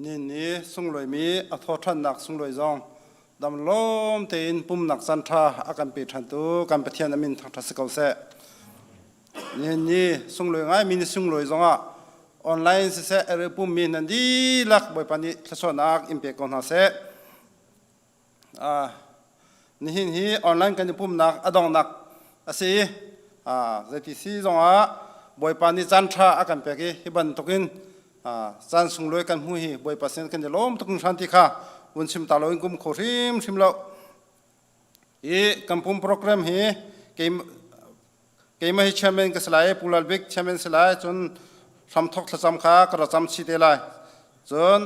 Ni ni sunglawi a thawṭhannak sunglawi zong dam lawm tein pumnak caan ṭha a kan pe ṭhantu kan Pathian a min thangṭhat si ko seh. Nihin ni sunglawi ngaimi ni sunglawi zongah online siseh a pummi nan dihlak Bawipa nih thluachuahnak in pe ko hna seh. Nihin hi online kan i pumnak a donghnak a si i zeiti si zongah Bawipa nih caan ṭha a kan pek i hi bantukin caan sunglawi kan hmu hi Bawipa sin kan i lawm tuk hringhran ti kha vun chim ta loin kum kho hrimhrim lo. Hi kan pum program hi keimah hi chairman ka si lai, Pu Lal Bik chairman si lai, cun hramthok thlacam kha ka ra cam chih te lai. Cun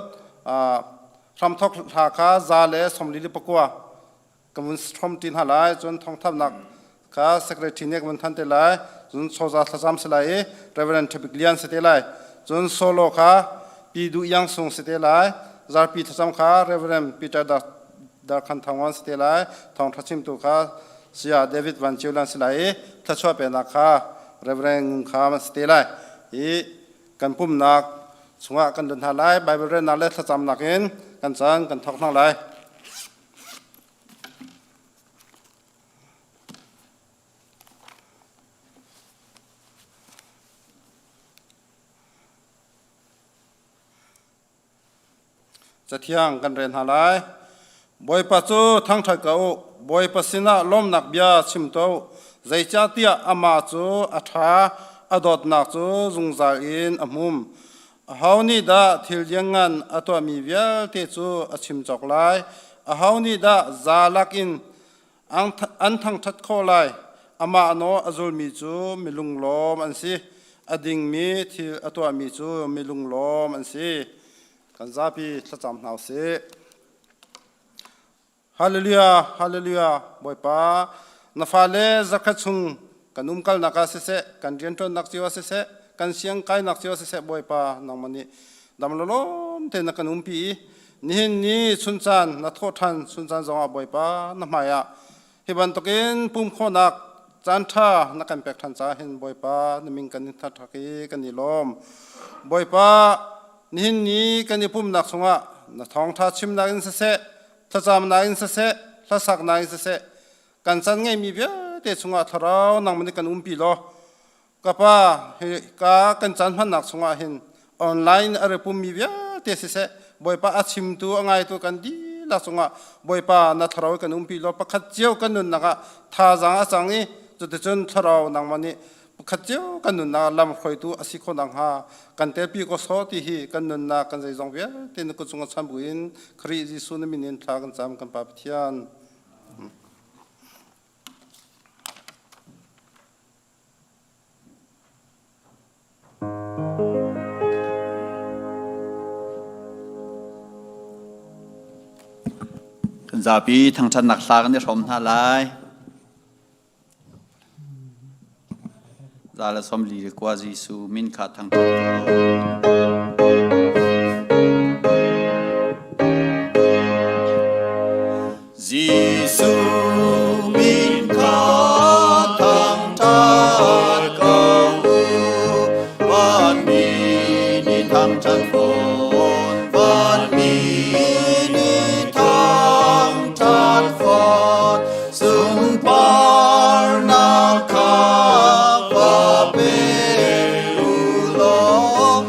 hramthok hla kha 149 ka vun hrom ti hna lai, cun thawngthanhnak kha secretary nih ka vun than te lai, cun chawza thlacam si lai i Reverend Ṭhabik Lian si te lai. Cun solo kha Pi Duh Iang Sung si te lai, zarpi thlacam kha Reverend Peter Darkhan Thang si te lai, thawngṭha chimtu kha Saya David Van Cio Lan si lai i thluachuah peknak kha Reverend Ngun Kham an si te lai. I kan pumnak chungah kan lut hna lai. Bible relnak le thlacamnak in kan caan kan thawk hna lai. Cathiang kan rel hna lai. Bawipa cu thangṭhat ko u, Bawipa sinah lawmhnak bia chim tuah u, zeicahtiah amah cu a ṭha, a dawtnak cu zungzal in a hmum. Aho nih dah thil lianngan a tuahmi vialte cu a chim cawk lai? Aho nih dah za lakin an thangṭhat khawh lai? Amah nawl a zulmi cu mi lunglawm an si. A dingmi thil a tuahmi cu mi lunglawm an si. Kan zapi thlacam hna usih. Hallelujah, hallelujah, Bawipa, na fale zakhat chung kan umkalnak ah siseh, kan rianṭuannak cio ah siseh, kan siang kainak cio ah siseh, Bawipa, nangmah nih dam lawm tein na kan umpi i nihin ni chuncan na thawh ṭhan chuncan zongah Bawipa na hmai ah hi bantukin pum khawhnak caan ṭha na kan pek ṭhan caah hin Bawipa na min kan in thangṭhat i kan i lawm. Bawipa, nihin ni kan i pumnak chungah na thawngṭha chimnak in siseh, thlacamnak in siseh, hlasaknak in siseh, kan chan ngeimi vialte chungah thlarau nangmah nih kan umpi law ka pa hi ka kan caan hmannak chungah hin online a ri pummi vialte siseh Bawipa a chimtu a ngaitu kan dihlak cungah Bawipa na thlarau kan umpi law pakhat cio kan nunnak ah thazaang a cang i cuticun thlarau nangmah nih pakhat cio kan nunnak lam hruaitu a si khawh nakhnga kan telpi ko sawh ti hi kan nunnak kan zeizong vialte na kut cungah chan buin Khrih Jesuh na min in thla kan cam kan Pa Pathian. Kan zapi thangṭhatnak hla kan i hrawm hna lai. 149 Jesuh min kha thangṭhat ko. Jesuh min kha thangṭhat ko u, vanmi nih thangṭhat fawn, vanmi nih thangṭhat fawn, sunparnak kha va pe u law.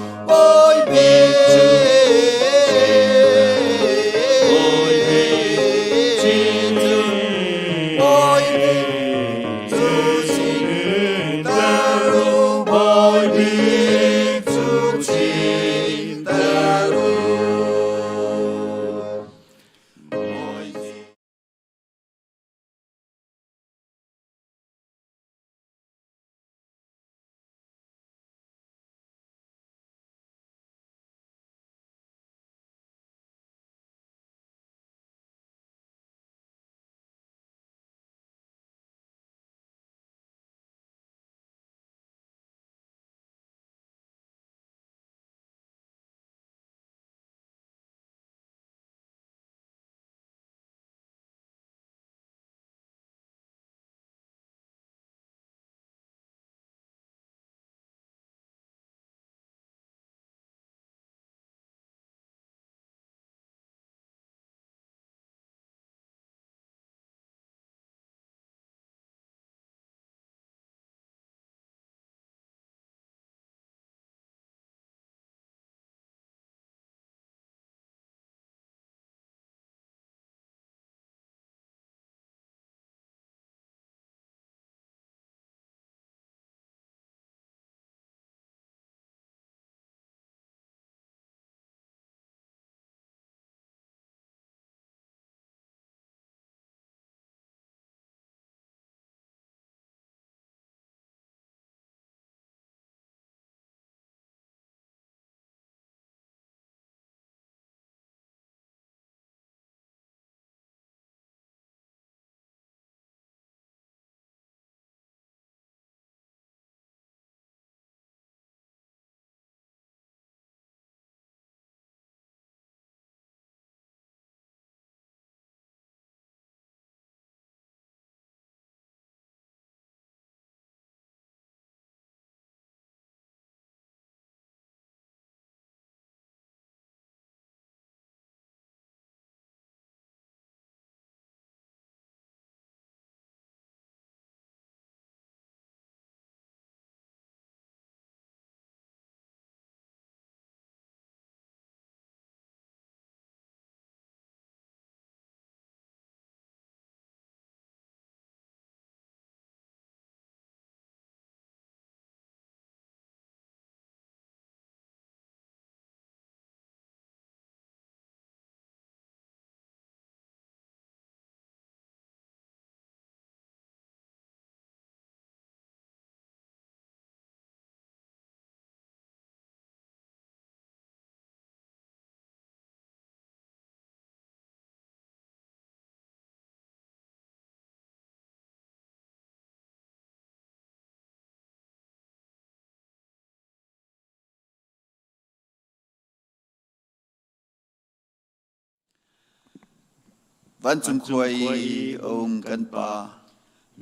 Vancung khua i a um kan Pa,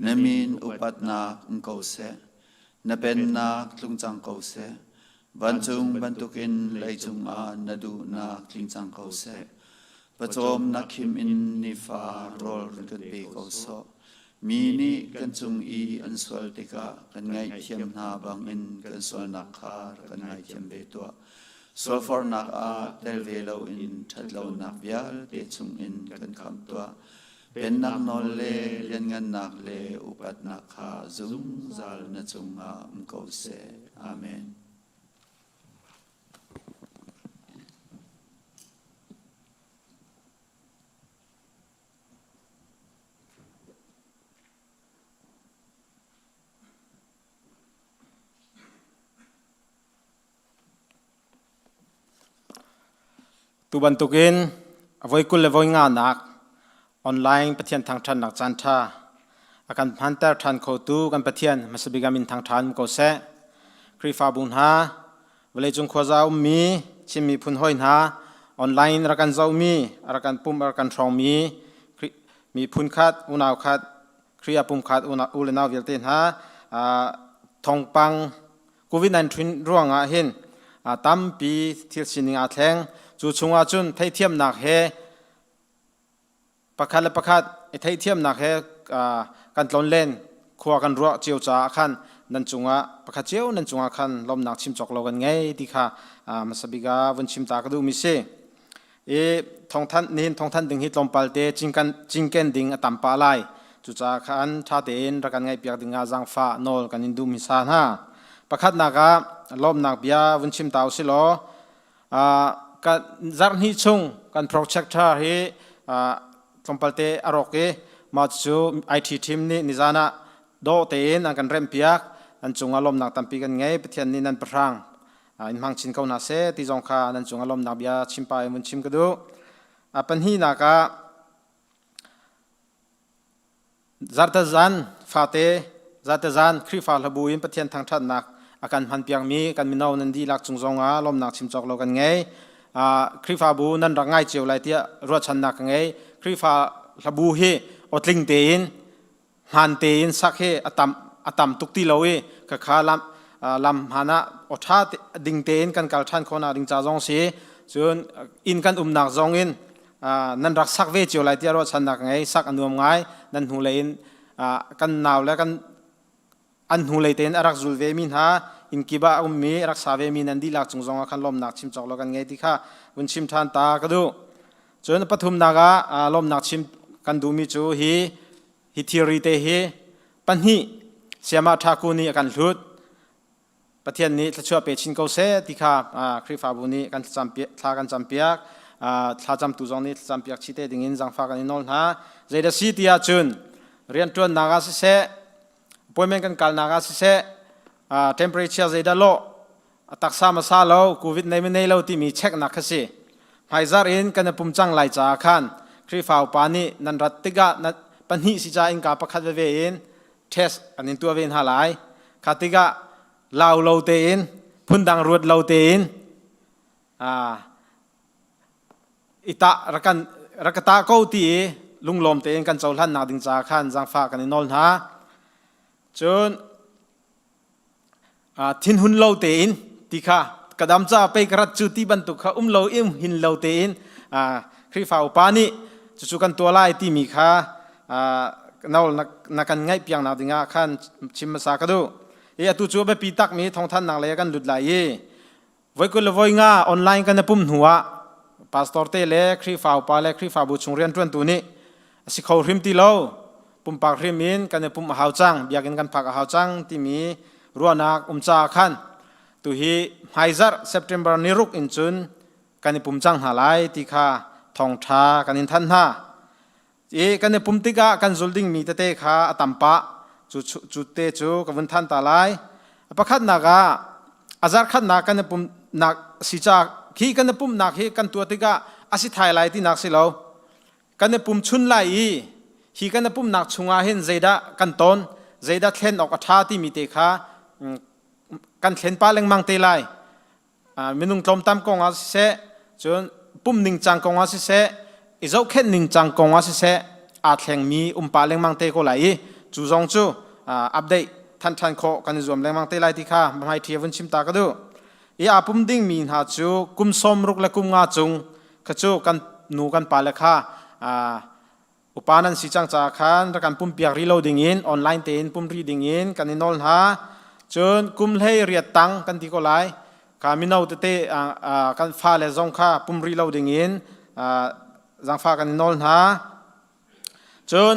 na min upatnak um ko seh. Na pennak tlung cang ko seh. Vancung bantukin leicung ah na duhnak tling cang ko seh. Pawcawm na khim in nifa rawl run kan pe ko sawh. Mi nih kan cung i an sual tikah kan ngaihthiam hna bangin kan sualnak kha rak kan ngaithiam ve tuah. Sualforhnak ah tel ve loin ṭhatlonak vialte chungin kan khamh tuah. Pennak nawl le lianngannak le upatnak kha zungzal na cungah um ko seh. Amen. Tu bantukin a voi 20 le voi nganak online Pathian thangṭhatnak caanṭha a kan hmanter ṭhan khotu kan Pathian hmasabik ah min thangṭhan ko seh. Khrihfabu hna, vawleicung khuaza ummi Chin miphun hawi hna, online in rak kan zohmi, rak kan pum, rak kan hrawngmi miphun khat, unau khat, Khrih ah pumkhat u le nau vialte hna, thawngpang COVID-19 ruangah hin tampi thil sining aa thleng. Cu chungah cun theithiamnak he pakhat le pakhat i theihthiamnak he kan tlonlen khua kan ruah cio caah khan nan cungah pakhat cio nan cungah khan lawmnak chim cawk lo kan ngei ti kha hmasa bik ah vun chim ta ka duhmi si. I thawngthanh nihin thawngthanh ding hi tlawmpal te cinken ding a tam pah lai. Cucaah khan ṭha tein rak kan ngaihpiak ding ah zaangfah nawl kan in duh hmasa hna. Pakhatnak ah lawmnak bia vun chim ta usih law kan zarhhnih chung kan projector hi tlawmpal te a rawk i mah cu IT team nih nizan ah dawh tein an kan remhpiak. An cungah lawmnak tampi kan ngei. Pathian nih nan pahrang in hmang chin ko hna seh ti zong kha nan cungah lawmnak bia chim pa in vun chim ka duh. A pahnihnak ah zarhtezan fate zarhtezan Khrihfa hlabu in Pathian thangṭhatnak a kan hmanpiakmi kan mino nan dihlak cung zongah lawmnak chim cawk lo kan ngei. Khrihfabu nan rak ngai cio lai tiah ruahchannak ka ngei. Khrihfa hlabu hi awtling tein hmaan tein sak hi a tam tuk ti lo i khakha lam lam hmaan ah aw ṭha ding tein kan kal ṭhan khawhnak ding ca zong si cun inn kan umnak zong in nan rak sak ve cio lai tiah ruahchannak ka ngei sak a nuam ngai nan hnulei in kan nau le kan an hnulei tein a rak zul ve mi hna inn kip ah a ummi rak sa ve mi nan dihlak cung zong ah khan lawmnak chim cawk lo kan ngei ti kha vun chim ṭhan ta ka duh cun pathumnak ah lawmnak chim kan duhmi cu hi Hi thilri te hi pahnih Siamah Thaku nih a kan hlut. Pathian nih thluachuah pe chin ko seh ti kha Khrihfabu nih kan thla kan campiak. Thlacamtu zong nih thlacampiak chih te dingin zaangfah kan i nawl hna. Zeidah si ti ahcun rianṭuannak ah siseh, appointment kan kalnak ah siseh, temperature zeidah lawh, a taksa masa lo covid nei nei lo timi checknak kha si hmaizar in kan i pum cang lai caah khan Khrihfa upa nih nan rat tikah pahnih si ca innka pakhat veve in test an in tuah ve hna lai kha tikah lau lo tein phundang ruat lo tein ita rakan rakata ko ti i lunglawm tein kan cohlan nak ding caah khan zaangfah kan i nawl hna cun Thinhun lo tein ti kha ka dam ca pei ka rat cu ti bantuk kha um lo im hin lo tein Khrihfa upa nih cucu kan tuah lai timi kha nawl na kan ngaih piaknak dingah khan chim hmasa ka duh. I atu cu a biapi takmi thawngthannak lei ah kan lut lai i voi 20 le voi nga online kan i pum hnu ah pastor te le Khrihfa upa le Khrihfabu chung rianṭuantu nih a si kho hrim ti lo pumpak hrim in kan i pumh a hau cang biakinn kan phak a hau cang timi ruahnak um caah khan tuhi hmaizarh September ni ruk in cun kan i pum cang hna lai ti kha thawngṭha kan in thanh hna. I kan i pum tikah kan zul dingmi tete kha a tam pah. Cu, cu te cu ka vun than ta lai. A pakhatnak ah a zarkhatnak kan i pumnak si ca khi kan i pumnak hi kan tuah tikah a si thai lai tinak si lo. Kan i pum chun lai i hi kan i pumnak chungah hin zeidah kan ton, zeidah thlen awk a ṭha timi te kha kan thlen pah lengmang te lai. Minung tlawmtam kong ah siseh, cun pum ningcang kong ah siseh, I zohkhenh ningcang kong ah siseh aa thlengmi um pah lengmang te ko lai i cu zong cu update than than khawh kan i zuam lengmang te lai ti kha hmaiṭhi vun chim ta ka duh. I aa pum dingmi hna cu kum 60 le kum nga cung kha cu kan nu kan pale kha upa nan si cang caah khan rak kan pumpiak rih lo dingin online tein pum rih dingin kan i nawl hna. Cun kum hlei riat tang kan ti ko lai kha mino tete kan fale zong kha pum rih lo dingin zaangfah kan i nawl hna. Cun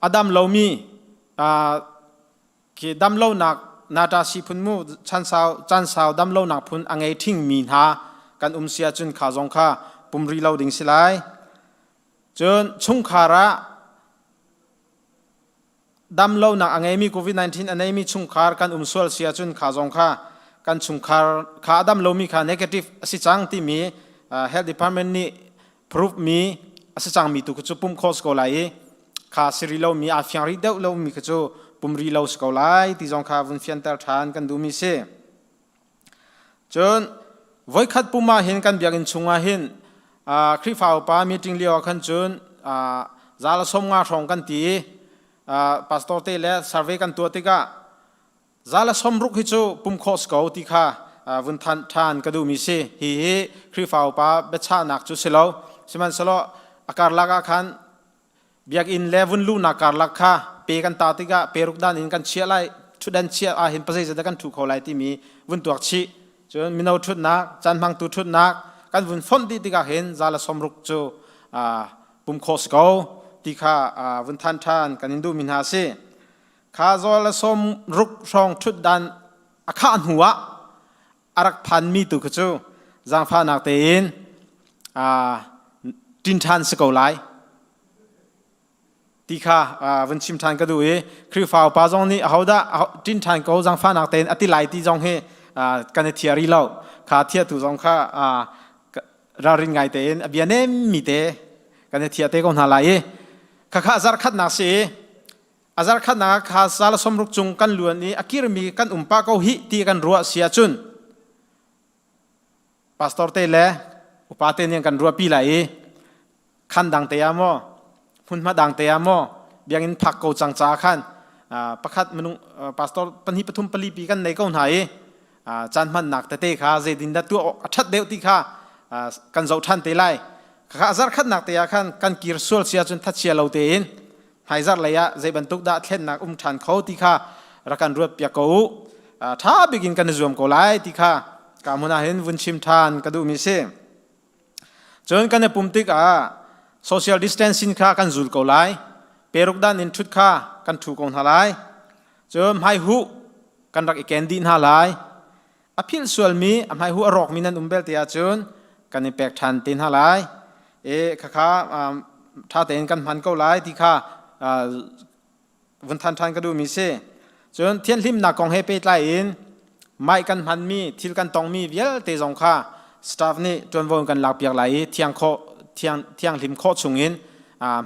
a dam lomi khi damlonak nata si phun mu chan sau chan sau damlonak phun a ngei ṭhingmi hna kan um si ahcun kha zong kha pum rih lo ding si lai. Cun chungkhar ah damlonak a ngeimi COVID-19 a neimi chungkhar kan um sual si ahcun kha zong kha kan chungkhar kha a dam lomi kha negative a si cang timi health department nih proof mi a si cangmi tu cu pum khawh si ko lai i kha si rih lomi aa fiang rih deuh lomi kha cu pum rih lo si ko lai ti zong kha vun fianter ṭhan kan duhmi si. Cun voikhat pum ah hin kan biakinn chungah hin Khrihfa upa meeting lio ah khan cun za le 50 hrawng kan ti i pastor te le survey kan tuah tikah za le 60 hi cu pum khawh si ko ti kha vun than ṭhan ka duhmi si. Hi hi Khrihfa upa biachahnak cu si lo. Sihmanhsehlaw a karlak ah khan Biakinn le vun luhnak karlak kha pe kan ta tikah peruk dan in kan chiah lai ṭhutdan chiah ahhin pazeizat dah kan ṭhu kho lai timi vun tuak chih. Cun mino ṭhutnak, caan hmangtu ṭhutnak kan vun fonh dih tikah hin za le 60 cu pum khawh si ko ti kha vun than ṭhan kan in duhmi hna a si. Kha za le 60 hrawng ṭhutdan a khah hnu ah a rak phanmi tu kha cu zaangfahnak tein ṭin ṭhan si ko lai ti kha vun chim ṭhan ka duh i Khrihfa upa zong nih ahodah ṭin ṭhan ko zaangfahnak tein a ti lai ti zong hi kan i thia rih lo. Kha thiatu zong kha ralrin ngai tein a bia nemmi te kan i thia te ko hna lai i khakha zarkhatnak si i A zarkhatnak ah kha sal 60 cung kan luan i a kirmi kan um pah ko hih ti kan ruah si ahcun pastor te le upa te nih kan ruahpi lai i khan dang te ah maw hmunhma dang te ah maw biakinn phak ko cang ca khan pakhat minung pastor pahnih pathum pali pi kan nei ko hna i caan hmannak tete kha zeitin dah tuah awk a ṭhat deuh ti kha kan zoh ṭhan te lai. Khakha zarkhatnak te ah khan kan kir sual si ahcun thachia lo tein hmaizarh lei ah zei bantuk dah thlennak um ṭhan kho ti kha rak kan ruat piak ko u. Ṭha bik in kan i zuam ko lai ti kha ka hmun ah hin vun chim ṭhan ka duhmi si. Cun kan i pum tikah social distancing kha kan zul ko lai. Peruk dan in ṭhut kha kan ṭhu ko hna lai. Cun hmaihuh kan rak i ken dih hna lai. A philh sualmi, a hmaihuh a rawkmi nan um belte ahcun kan i pek ṭhan te hna lai. E khakha ṭha tein kan hman ko lai ti kha vun than ṭhan ka duhmi si. Cun thianhlimnak kong he pehtlai in mic kan hmanmi, thil kan tongmi vialte zong kha staff nih ṭuanvo in kan lakpiak lai i thiang khawh thiang thianghlim khawh chungin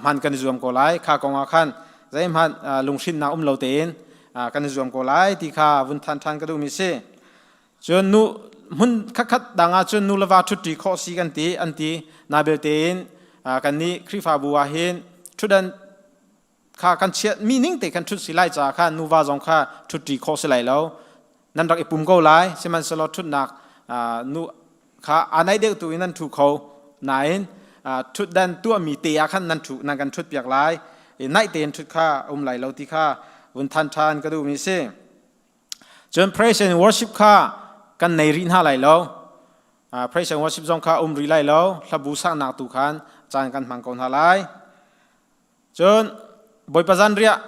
hman kan i zuam ko lai. Kha kong ah khan zeihmanh lunghrinnak um lo tein kan i zuam ko lai ti kha vun than ṭhan ka duhmi si. Cun nu hmun khatkhat dang ah cun nu le va ṭhutṭi khawh si kan ti an ti na belte in kannih Khrihfabu ah hin ṭhutdan kha kan chiah mi ning te khan ṭhut si lai caah khan nuva zong kha ṭhutṭi khawh si lai lo. Nan rak i pum ko lai, sihmanhsehlaw ṭhutnak nu kha aa naih deuh tu in nan ṭhu kho nain ṭhutdan tuahmi te ah khan nan ṭhu nan kan ṭhut piak lai. Naih tein ṭhut kha um lai lo ti kha vun than ṭhan ka duhmi si. Cun praise and worship kha kan nei rih hna lai lo. Praise and worship zong kha um rih lai lo. Hlabu saknak tu khan caan kan hmang ko hna lai. Cun Bawipa zanriah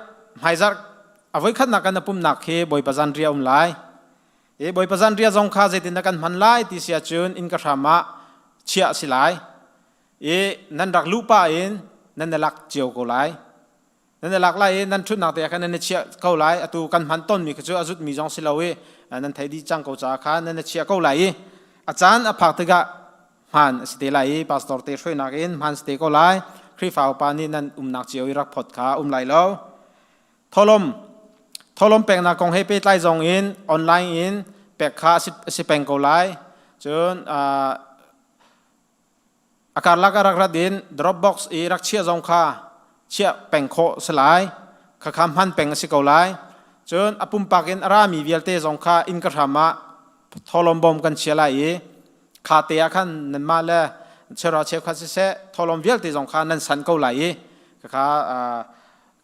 hmaizarh a voikhatnak kan pumnak khi Bawipa zanriah um lai. I Bawipa zanriah zong kha zeitindah kan hman lai ti si ahcun inn ka hram ah chiah a si lai. I nan rak luh pah in nan i lak cio ko lai. Nan i lak lai i nan ṭhutnak te ah khan nan i chiah ko lai. Atu kan hman tawnmi kha cu a zutmi zong si lo i nan thei dih cang ko caah khan nan i chiah ko lai i a caan a phak tikah hmaan a si te lai i pastor te hruainak in hmaan si te ko lai. Khrihfa upa nih nan umnak cio i rak phot kha um lai lo. Tholom tholom peknak kong he pehtlai zong in online in pek kha a si peng ko lai. Cun. A karlak ah rak rat in Dropbox i rak chiah zong kha chiah peng khawh si lai. Khakha hman peng a si ko lai. Cun a pumpak in a rami vialte zong kha inn ka hram ah tholom bawm kan chia lai i kha te ah khan nanmah le chera cheukhat siseh tholom vialte zong kha nan san ko lai i khakha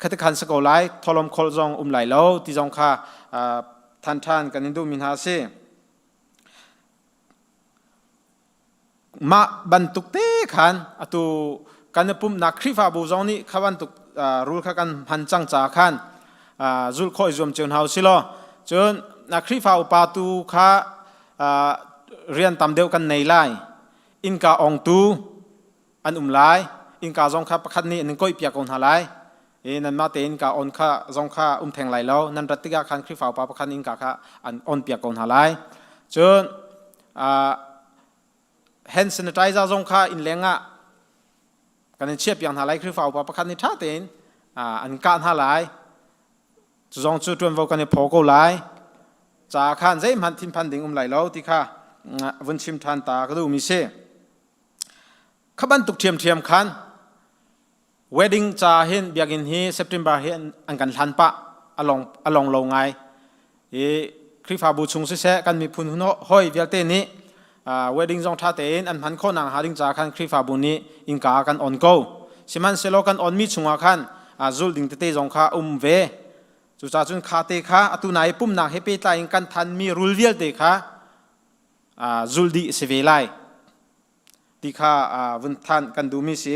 khati khan si ko lai tholom khol zong um lai lo ti zong kha than than kan in duhmi hna a si. Mah bantuk te khan atu kan i pumhnak Khrihfabu zong nih kha bantuk rul kha kan hman cang ca khan zulh khawh i zuam cio hna u si law cun Khrihfa upa tu kha rian tam deuh kan nei lai innka ongtu an um lai innka zong kha pakhat nih an in koihpiak ko hna lai i nanmah tein ka on kha zong kha um theng lai lo nan rat tikah khan Khrihfa upa pakhat innka kha an on piak ko hna lai cun hand sanitizer zong kha inn leng ah kan in chiah piak hna lai Khrihfa upa pakhat nih ṭha tein an kah hna lai cu zong cu ṭuanvo kan i phaw ko lai ca khan zeihmanh thinphan ding um lai lo ti kha vun chim ṭhan ta ka duhmi si Kha bantuk ṭhiamṭhiam khan wedding ca hin biakinn hi September hi an kan hlan pah along along lo ngai. I Khrihfabu chung siseh kan miphun hoi vialte nih wedding zong ṭha tein an hman khawh nak hnga ding ca khan Khrihfabu nih innka kan on ko. Sihmanhsehlaw kan onmi chungah khan zul ding tete zong kha um ve. Cucaah cun kha te kha atu nai pumnak he pehtlai in kan thanmi rul vialte kha zul dih si ve lai. Ti kha vun than kan duhmi si.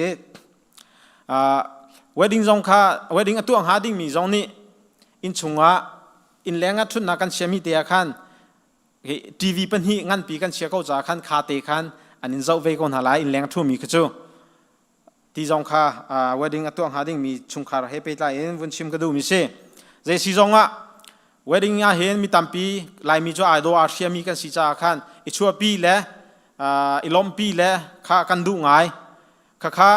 Wedding zong kha wedding a tuah hnga dingmi zong nih inn chungah inn leng ah ṭhutnak kan chiami te ah khan TV pahnih nganpi kan chia ko caah khan kha te khan an in zoh ve ko hna lai inn leng ṭhumi kha cu ti zong kha wedding a tuah hnga dingmi chungkhar he pehtlai in vun chim ka duhmi si. Zei si zong ah wedding ah hin mi tampi Laimi cu ai daw aa hriami kan si caah khan i chuahpi le i lawmhpi le kha kan duh ngai. Khakha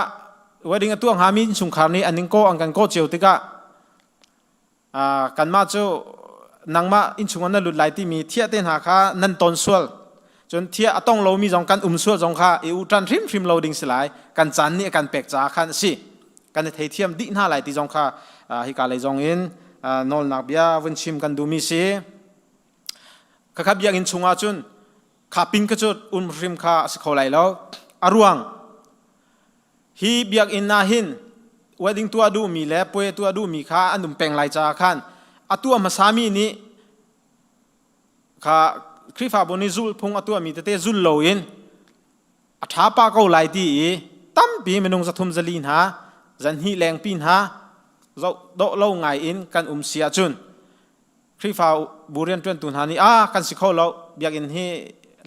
wedding a tuah hngami innchungkhar nih an in kawh an kan kawh cio tikah kanmah cu nangmah innchung ah na lut lai timi thiah te hna kha nan ton sual cun thiah a tong lomi zong kan um sual zong kha i uṭan hrimhrim lo ding si lai kan caan nih a kan pek caah khan a si kan i theithiam dih hna lai ti zong kha hika lei zong in nawlnak bia vun chim kan duhmi si khakha biakinn chungah cun kha pin kha cu um hrim kha a si kho lai lo a ruang Hi biakinn ah hin wedding tuah duhmi le puai tuah duhmi kha an um peng lai caah khan a tuah hmasami nih kha Khrihfabu nih zulhphung a tuahmi tete zul loin a ṭha pah ko lai ti i tampi minung zathum zali hna zanhnih lengpi hna zoh dawh lo ngai in kan um si ahcun Khrihfabu rianṭuantu hna nih ah kan si kho lo biakinn hi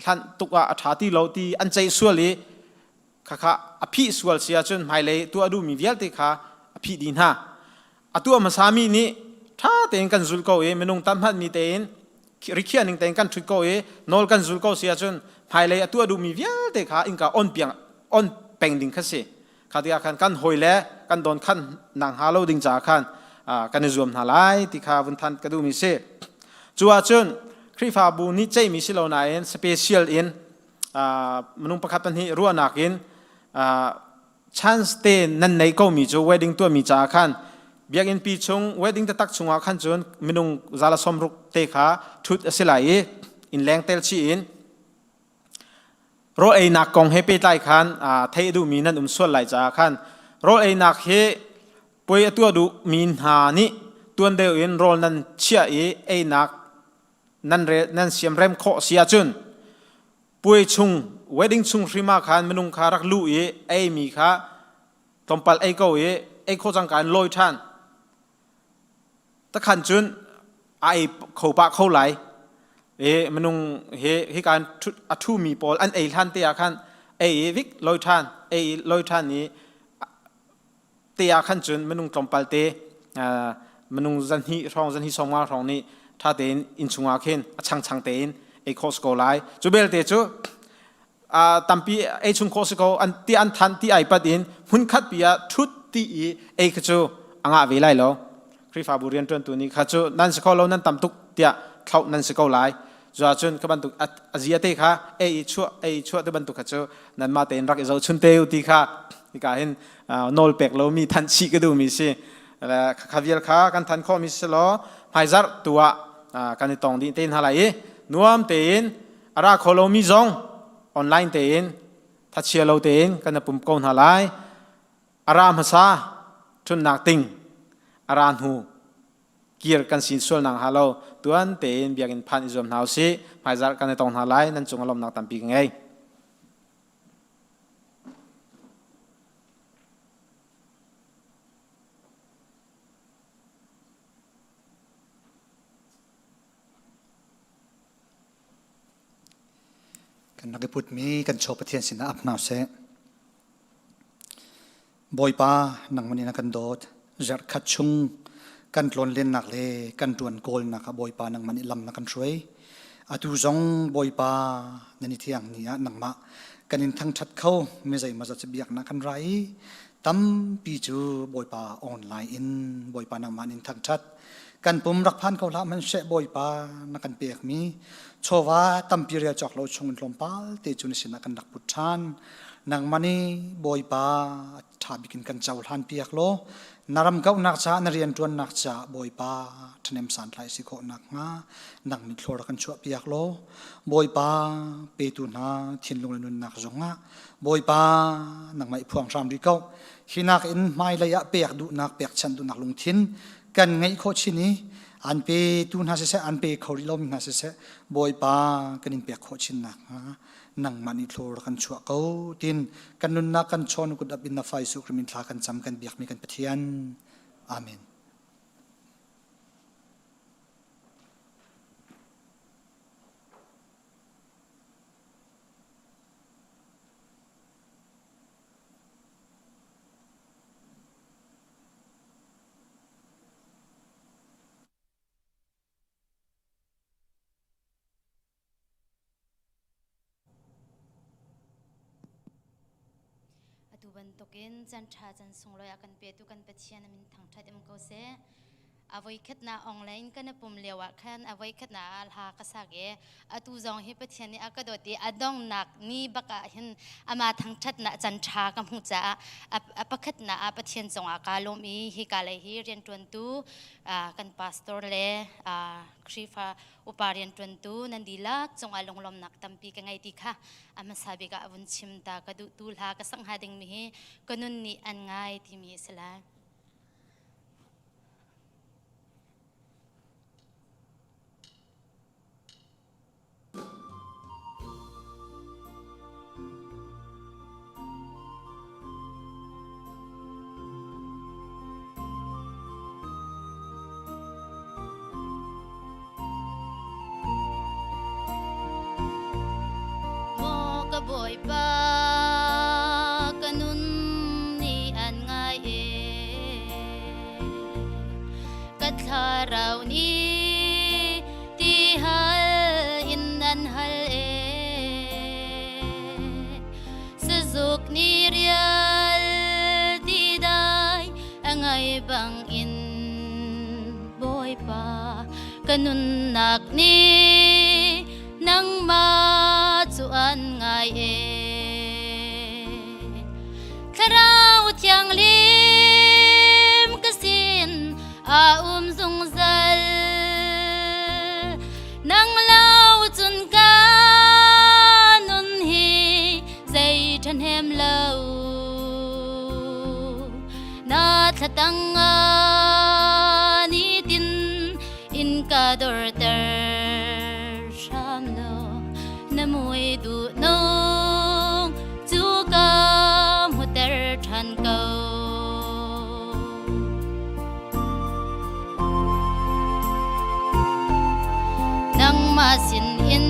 hlanh tuk ah a ṭha ti lo ti an ceih sual i Khakha a phih sual si ahcun hmailei tuah duhmi vialte kha a phih dih hna. A tuah hmasami nih ṭha tein kan zul ko i minung tam hmanmi tein rikhiah ning tein kan ṭhut ko i nawl kan zul ko si ahcun hmailei a tuah duhmi vialte kha innka on piang on peng ding kha si. Kha tikah khan kan hawi le kan don khan nang hnga lo ding caah khan kan i zuam hna lai ti kha vun than ka duhmi si. Cu ahcun Khrihfabu nih ceihmi si lo nain special in minung pakhat pahnih ruahnak in chance te nan nei ko mi cu wedding tuahmi caah khan biakinn pi chung wedding taktak chungah khan cun minung zala sawmruk te kha thut a si lai i inn leng tel chih in rawl einak kong he pehtlai khan theih a duhmi nan um sual lai caah khan rawl einak hi puai a tuah duhmi hna nih tuan deuh in rawl nan chiah i einak nan re nan siamrem khawh si ahcun puai chung wedding chung hrim ah khan minung kha rak luh i eimi kha tlawmpal ei ko i ei khawh cangka in lawi ṭhan takhan cun a ei kho pah kho lai i minung hi hika a ṭhumi pawl an ei hlan te ah khan ei i vik lawi ṭhan ei i lawi ṭhan i te ah khan cun minung tlawmpal te minung zanhnih hrawng zanhnih sawmnga hrawng nih ṭha tein inn chungah khin a changchang tein ei khawh si ko lai cu belte cu tampi ei chung khawh si ko an ti an than ti ai pat in hmunkhat pi ah ṭhut ti i ei kha cu a ngah ve lai lo Khrihfabu rianṭuantu nih kha cu nan si kho lo nan tam tuk tiah thlauh nan si ko lai. Zuah cun kha bantuk a zia te kha ei i chuah ei i chuah te bantuk kha cu nanmah tein rak i zohchun te u ti kha hika hin nawl pek lomi than chih ka duhmi si. Kha vial kha kan than khawhmi si law hmaizarh tu ah kan i tong dih te hna lai i nuam tein a ra kho lomi zong online tein thachia lo tein kan i pum ko hna lai. A ra hmasa ṭhunnak ting a ra hnu kir kan sin sual nak hnga lo tuan tein biakinn phan i zuam hna usih. Hmaizarh kan i tong hna lai. Nan cung a lawmnak tampi ka ngei. Kan rak i putmi kan chaw Pathian sinah ap hna seh. Bawipa, nangmah nih na kan dawt. Zarhkhat chung kan tlawnlennak le kan ṭuan kawlnak ah Bawipa nangmah nih lam na kan hruai. Atu zong Bawipa nan i thiang ni ah nangmah kan in thangṭhat kho mi zeimawzat cu biaknak kan ra i tampi cu Bawipa online in Bawipa nangmah nin thangṭhat. Kan pum rak phan ko hlah hmanhseh Bawipa na kan pekmi chawva tampi rel cawk lo chung in tlawmpal te cu na sinah kan rak put ṭhan. Nangmah nih Bawipa ṭha bik in kan cohlan piak law na ram kauhnak caah na rianṭuannak caah Bawipa ṭhahnem santlai si khawh nakhnga nang nih thlawr kan chuah piak law Bawipa petu hna thinlung le nunnak zongah Bawipa nangmah i phuang hram rih ko. Hi nakin hmailei ah pek duhnak pekchanh duhnak lungthin kan ngeih khawh chin i an petu hna siseh an pe kho rih lomi hna siseh Bawipa kan in pek khawh chin nakhnga nangmah nih thlawr kan chuah ko tin kan nunnak kan chawn kut ap in na fa Jesuh Khrih min thla kan cam kan biakmi kan Pathian. Amen. Atu bantukin caan ṭha caan sunglawi a kan petu kan Pathian a min thangṭhat um ko seh. A voikhatnak online kan i pum lio ah khan a voikhatnak ah hla ka sak i atu zong hi Pathian nih a ka dawt i a donghnak ni bak ah hin amah thangṭhatnak caan ṭha ka hmuh caah a pakhatnak ah Pathian cungah kaa lawm i hika lei hi rianṭuantu kan pastor le Khrihfa upa rianṭuantu nan dihlak cungah lunglawmnak tampi ka ngei ti kha a hmasa bik ah vun chim ta ka duh tu hla ka sak hnga dingmi hi ka nun nih an ngai timi a si lai. Maw ka Bawipa, ka nun nih an ngai e. Ka thlarau nih ti hal in an hal e. Sazuk nih rial ti dai a ngai bangin Bawipa ka nunnak nih nangmah cu an ngai e. Thlarau Thianghlim ka sin a um zungzal nang lo cun ka nun hi zei ṭhahnem lo na thlatang ah nitin in ka dorter hram law na mui duh nung cu ka hmuter ṭhan ko. Nangmah sin in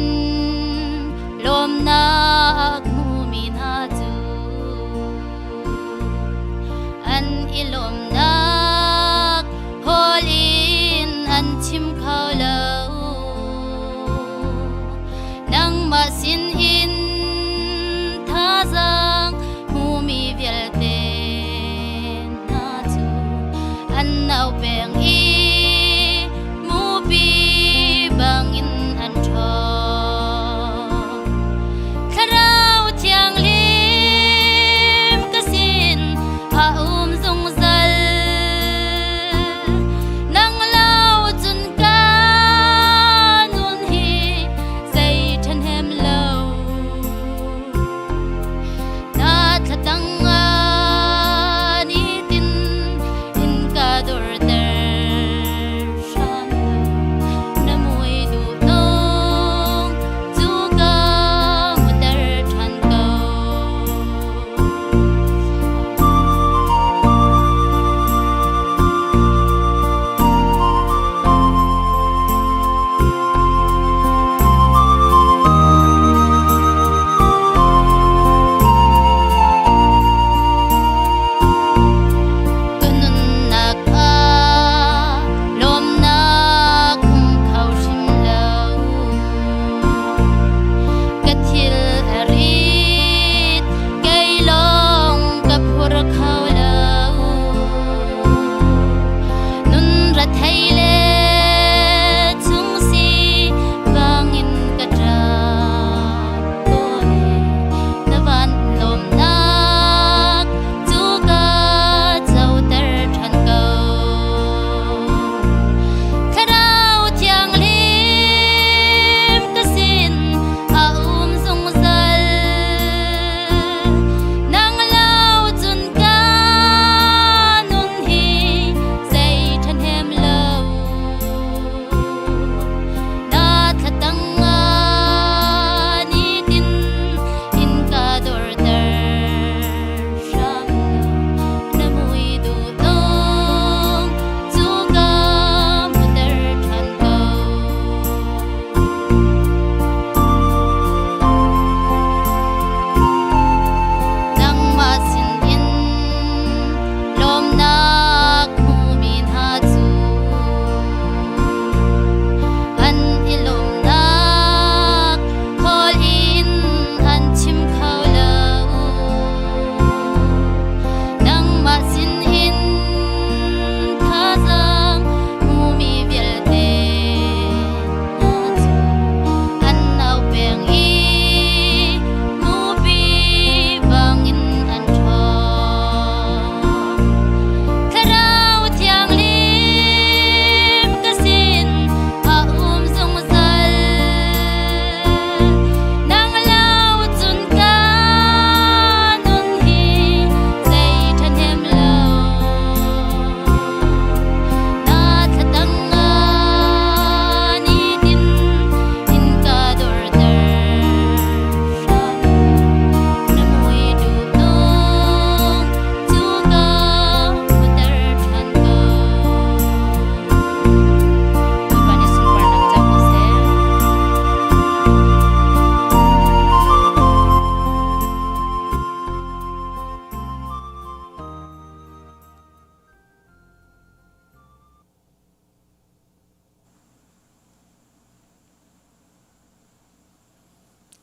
lawmnak hmumi hna cu an i lawmnak hawl in an chim kho lo. Nangmah sin in thazaang hmumi vialte hna cu an nau peng i mupi bangin an ṭhawng.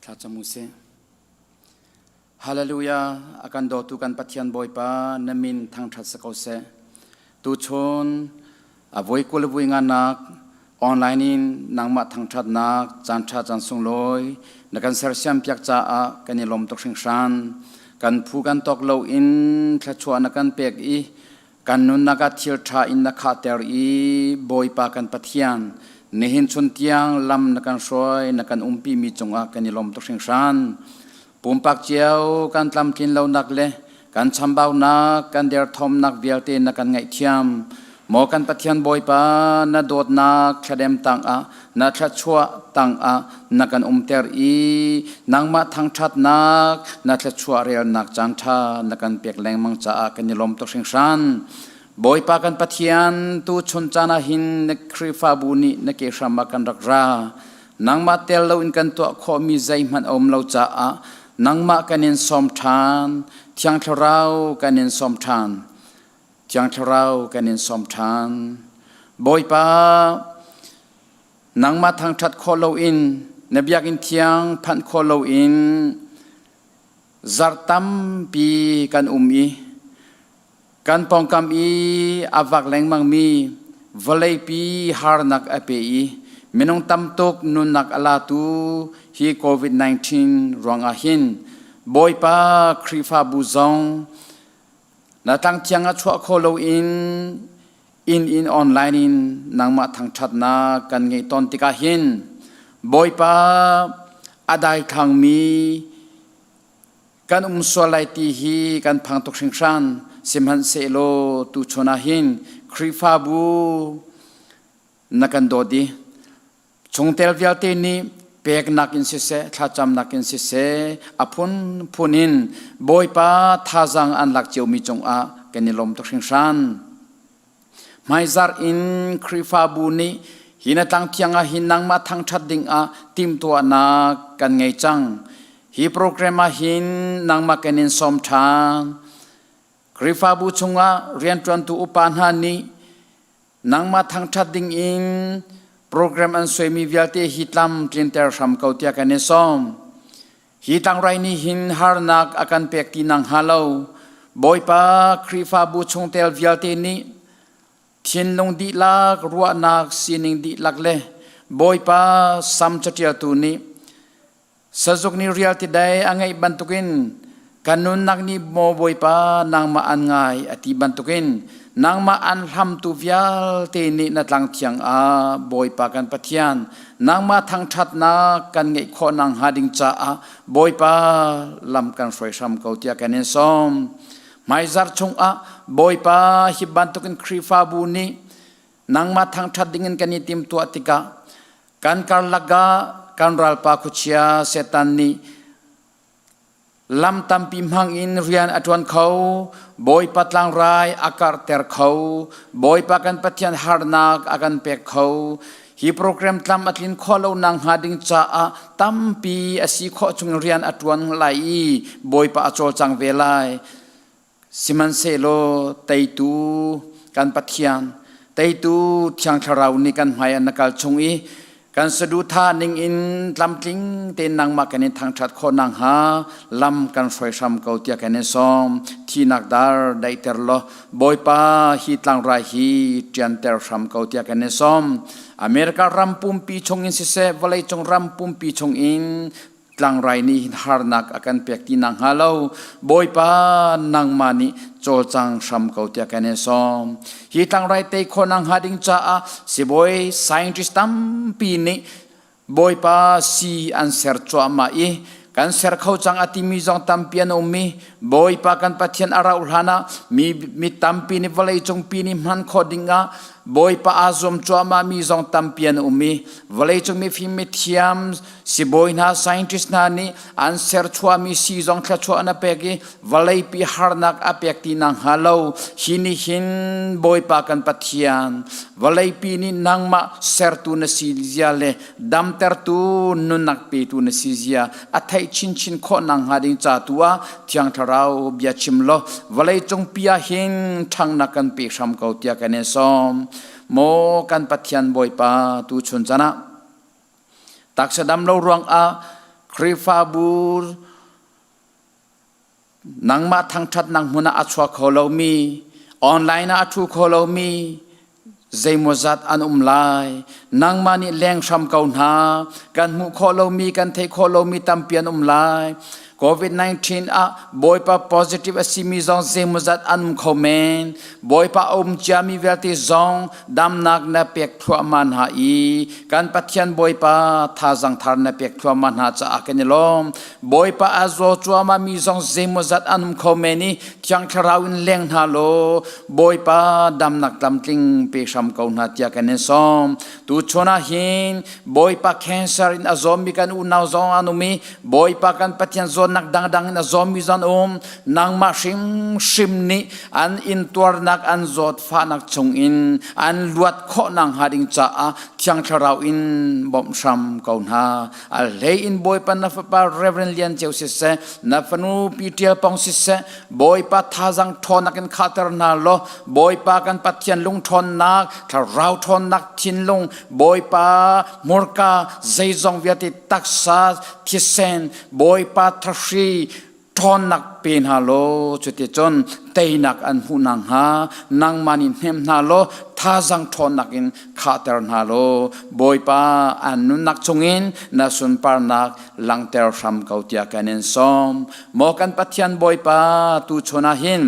Thlacam u sih. Hallelujah, a kan dawtu kan Pathian Bawipa, na min thangṭhat si ko seh. Tuchun a voi 20 vui nganak online in nangmah thangṭhatnak caan ṭha caan sunglawi na kan sersiam piak caah kan i lawm tuk hringhran. Kan phu kan tawk lo in thluachuah na kan pek i kan nunnak ah thil ṭha in na khahter i Bawipa kan Pathian nihin chun tiang lam na kan hruai na kan umpi mi cungah kan i lawm tuk hringhran. Pumpak cio kan tlamtlin lonak le kan chambaunak, kan derthawmnak vialte na kan ngaihthiam. Maw kan Pathian Bawipa, na dawtnak thladem tangah, na thluachuah tangah na kan umter i nangmah thangṭhatnak, na thluachuah relnak caanṭha na kan pek lengmang caah kan i lawm tuk hringhran. Bawipa kan Pathian, tuchun caan ah hin na Khrihfabu nih na ke hram ah kan rak ra. Nangmah tel loin kan tuah khawhmi zeihmanh a um lo caah nangmah kan in sawm ṭhan. Thiang Thlarau kan in sawm ṭhan. Thiang Thlarau kan in sawm ṭhan. Bawipa, nangmah thangṭhat khawh loin na biakinn thiang phanh khawh loin zarh tampi kan um i kan pawngkam i a vak lengmangmi vawleipi harnak a pe i minung tamtuk nunnak a latu hi COVID-19 ruangah hin Bawipa Khrihfabu zong na tlangthiang ah chuah kho loin inn in online in nangmah thangṭhatnak kan ngeih tawn tikah hin Bawipa a daithlangmi kan um sual lai ti hi kan phang tuk hringhran. Sihmanhsehlaw tuchun ah hin Khrihfabu na kan dawt i chungtel vialte nih peknak in siseh thlacamnak in siseh a phunphun in Bawipa thazaang an lak ciomi cungah kan i lawm tuk hringhran. Hmaizarh in Khrihfabu nih hi na tlangthiang ah hin nangmah thangṭhat dingah timhtuahnak kan ngei cang. Hi program ah hin nangmah kan in sawm ṭhan. Khrihfabu chungah rianṭuantu upa hna nih nangmah thangṭhat dingin program an suaimi vialte hi tlam tlinter hram ko tiah kan in sawm. Hi tlangrai nih hin harnak a kan pek ti nang hnga lo. Bawipa Khrihfabu chungtel vialte nih thinlung dihlak, ruahnak, sining dihlak le Bawipa sam catialtu nih sazuk nih rial ti dai a ngeih bantukin kan nunnak nih maw Bawipa nangmah an ngai a ti bantukin nangmah an hlamtu vialte nih na tlang thiang ah Bawipa kan Pathian nangmah thangṭhatnak kan ngeih khawh nakhnga ding caah Bawipa lam kan hruai hram ko tiah kan in sawm. Hmaizarh chungah Bawipa hi bantukin Khrihfabu nih nangmah thangṭhat dingin kan i timtuah tikah kan karlak ah kan ralpa khuachia Satan nih Lam tampi hmang in rian a ṭuan kho, Bawipa tlangrai a karhter kho, Bawipa kan Pathian harnak a kan pek kho. Hi program tlam a tlin khawh lo nak hnga ding caah tampi a si khawh chung rian a ṭuan lai i Bawipa a cawlcang ve lai. Sihmanhsehlaw teitu kan Pathian, teitu Thiang Thlarau nih kan hmai ah na kal chung i kan saduhthah ning in tlamtling tein nangmah kan in thangṭhat khawh nakhnga lam kan hruai hram ko tiah kan in sawm. Thihnak dar daihter law Bawipa hi tlangrai hi ṭianter hram ko tiah kan in sawm. America ram pumpi chungin siseh, vawleicung ram pumpi chungin tlangrai nih hin harnak a kan pek ti nak hnga lo Bawipa nangmah nih cawlcang hram ko tiah kan in sawm. Hi tlangrai tei khawh nak hnga ding caah sibawi scientist tampi nih Bawipa si an ser cuahmah i kan ser kho cang a timi zong tampi an um i Bawipa kan Pathian a rauh hlan ah mi tampi nih vawlei cungpi nih hman khawh ding ah Bawipa aa zuam cuahmah mi zong tampi an um i vawleicung mifim mithiam sibawi hna scientist hna nih an serchuahmi sii zong thluachuah an pek i vawleipi harnak a pek ti nak hnga lo hi nih hin Bawipa kan Pathian vawleipi nih nangmah sertu na si zia le damtertu nunnak petu na si zia a theih chinchin khawh nak hnga ding ca tu ah Thiang Thlarau bia chim law vawleicung pi ah hin ṭhangnak kan pe hram ko tiah kan in sawm. Maw kan Pathian Bawipa tu chun chan ah taksa dam lo ruangah Khrihfabu nangmah thangṭhatnak hmun ah a chuak kho lomi, online ah a ṭhu kho lomi zeimawzat an um lai. Nangmah nih leng hram ko hna. Kan hmuh khawh lomi, kan theih khawh lomi tampi an um lai. COVID-19 ah Bawipa positive a simi zong zeimawzat an um kho men. Bawipa a um ciami vialte zong damnak na pek thluahmah hna i kan Pathian Bawipa thazang thar na pek thluahmah hna caah kan i lawm. Bawipa a zaw cuahmah mi zong zeimawzat an um kho men i Thiang Thlarau in leng hna law Bawipa damnak tlamtling pe hram ko hna tiah kan in sawm. Tuchun ah hin Bawipa cancer in a zawmmi kan unau zong an um i Bawipa kan Pathian zawtnak dangdang in a zawmmi zong an um. Nangmah hrimhrim nih an intuarnak an zawtfahnak chungin an luat khawh nakhnga ding caah Thiang Thlarau in bawmh hram ko hna. A hlei in Bawipa na fapa Reverend Lian Ceu siseh, na fanu Pi Ṭial Pong siseh, Bawipa thazang ṭhawnnak in khahter hna law, Bawipa kan Pathian lungṭhawnnak, thlarau ṭhawnnak thinlung, Bawipa hmurka zeizong vialte taksa, thisen, Bawipa thahri, ṭhawnnak pe hna law cuticun teinak an hmuh nakhnga nangmah nih hnem hna law thazang ṭhawnnak in khahter hna law Bawipa an nunnak chungin na sunparnak langhter hram ko tiah kan in sawm. Maw kan Pathian Bawipa tuchun ah hin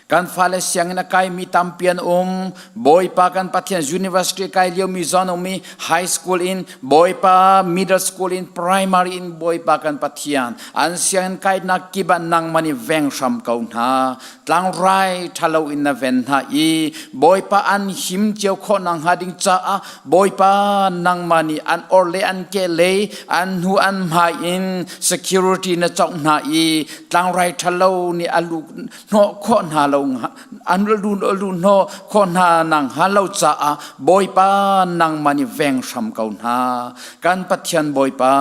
Kan fale sianginn a kaimi tampi an um. Bawipa kan Pathian university kai liomi zon um i high school in Bawipa middle school in primary in Bawipa kan Pathian an sianginn kainak kip ah nangmah nih veng hram ko hna. Tlangrai ṭhalo in na ven hna i Bawipa an him cio khawh nakhnga ding caah Bawipa nangmah nih an or le an ke lei an hnu an hmai in security na congh hna i tlangrai ṭhalo nih a lu hnawh khawh hna lo an lu lu hnawh khawh hna nang ha lo caah Bawipa nangmah nih veng hram ko hna kan Pathian Bawipa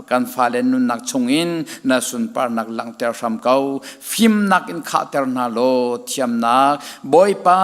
kan fale nunnak chungin na sunparnak langhter hram ko fimnak in khahter hna law thiamnak Bawipa